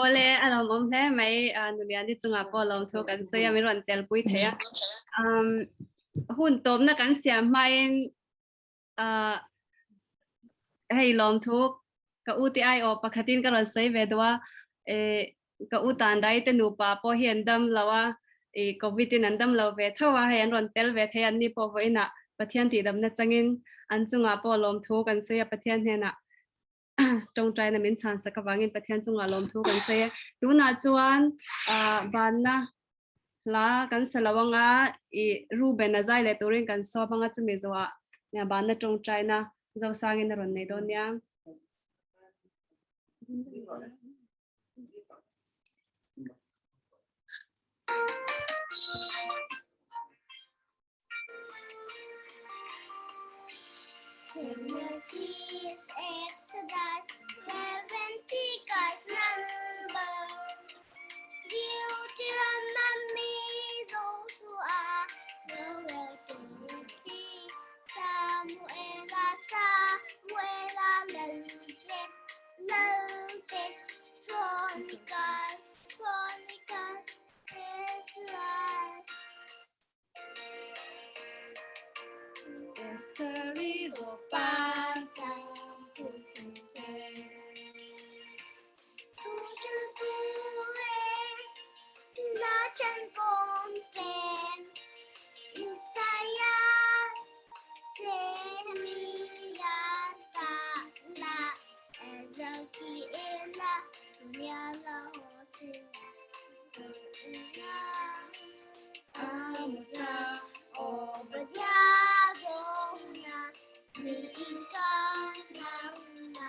Awle a lawm awm hle mai Nuliani chungah pawh lawm thu kan sawi a min rawn tel pui thei a um hun tawpna kan siam hmain hei lawmthu ka u te ai aw pakhatin ka rawn sawi ve duh a eh ka u tan dai te nupa pawh hi an dam lo a eh covid in an dam lo ve tho a hei an rawn tel ve thei an ni pawh vawiinah Pathian tihdamna changin an chungah pawh lawmthu kan sawi a Pathian hnenah tawngtaina min chhan sak avangin Pathian chungah lawmthu kan sawi e. Tunah chuan banna hla kan sa lo anga i Ruben a zai leh turin kan sawp anga chumi zawhah banna tawngtaina Zosangin a rawn nei dawn nia. Genesis, Exodus, Leviticus, Number, Deuteronomy, Joshua, Joel, Timothy, Samuela, Samuela, Lalte, Lalte, Chronicles, Chronicles, Ezra. Esther is a pasa Isaiah, Jeremiah, Tala, Ezekiel, Daniel, Hosea. Amosa, Obadia Zohuna, Mika Nahuna,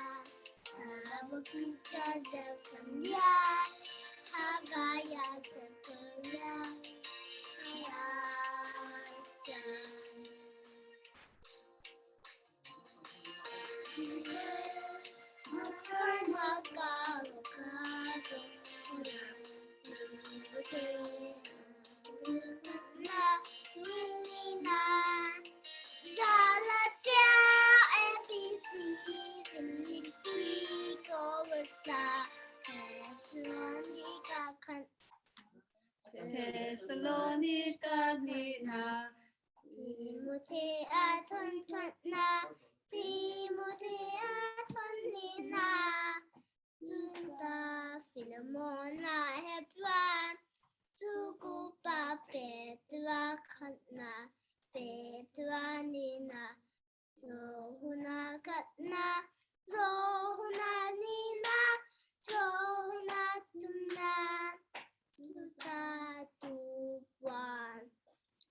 Habakkuk Zephaniah, Haggai Zechariah, Galatia, ABC, Philippi, Colossa, Thessalonica, Thessalonica nina Timothea thawnthatna, Timothea thawnina, Juda Philemona Hebron, Jukupa Petra khatna, Petra nina, Johuna khatna, Johuna nina, Johuna tumna, Juda tupuan.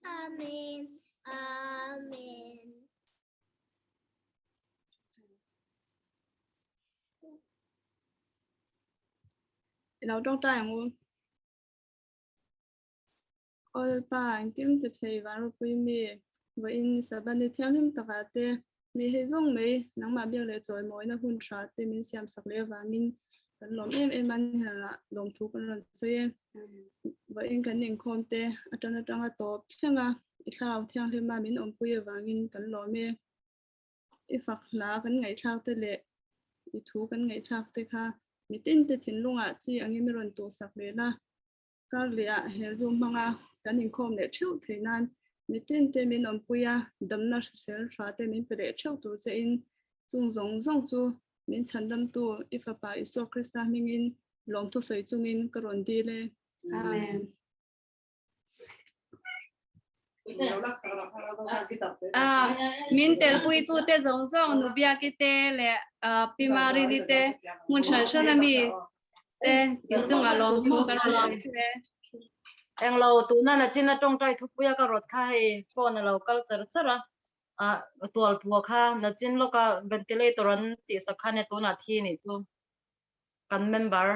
Amen. Amen. I lo tawngtai ang u. Aw Lalpa, engkim ti thei van ropui mi, vawiin Sabbath ni thianghlim takah te, mi hei zawng mai nangmah biak leh chawimawina hun tha te min siam sak leh avangin kan lawm em em a ni hnenah lawmthu kan rawn sawi e. Vawiin kan inkhawm te atan atanga tawp thleng a, i thlarau thianghlima min awmpui avangin kan lawm e. I fak hla kan ngaihthlak te leh i thu kan ngaihthlak te kha mitin te thinlungah chi angin i rawn tuhsak leh la. Kar lehah he Zoom hmanga kan inkhawm leh theuh theih nan mitin te min awmpui a, damna hrisel tha te min pe leh theuh tur che in chung zawng zawng chu min chhandamtu i Fapa Isua Krista hmingin lawmthu sawi chungin ka rawn dil e. Amen. Min telpui tu te zawng zawng nu Biaki te leh Pi Marini te hmun hran hran a mi te inchungah lawmthu kan rawn sawi theuh e. Englo tuna nachin a tawngtai thupuia ka rawt kha hei phone a lo kal char char a, tual pua kha nachin lawka ventilator an tihsak kha nia tunah thi nih chu kan member.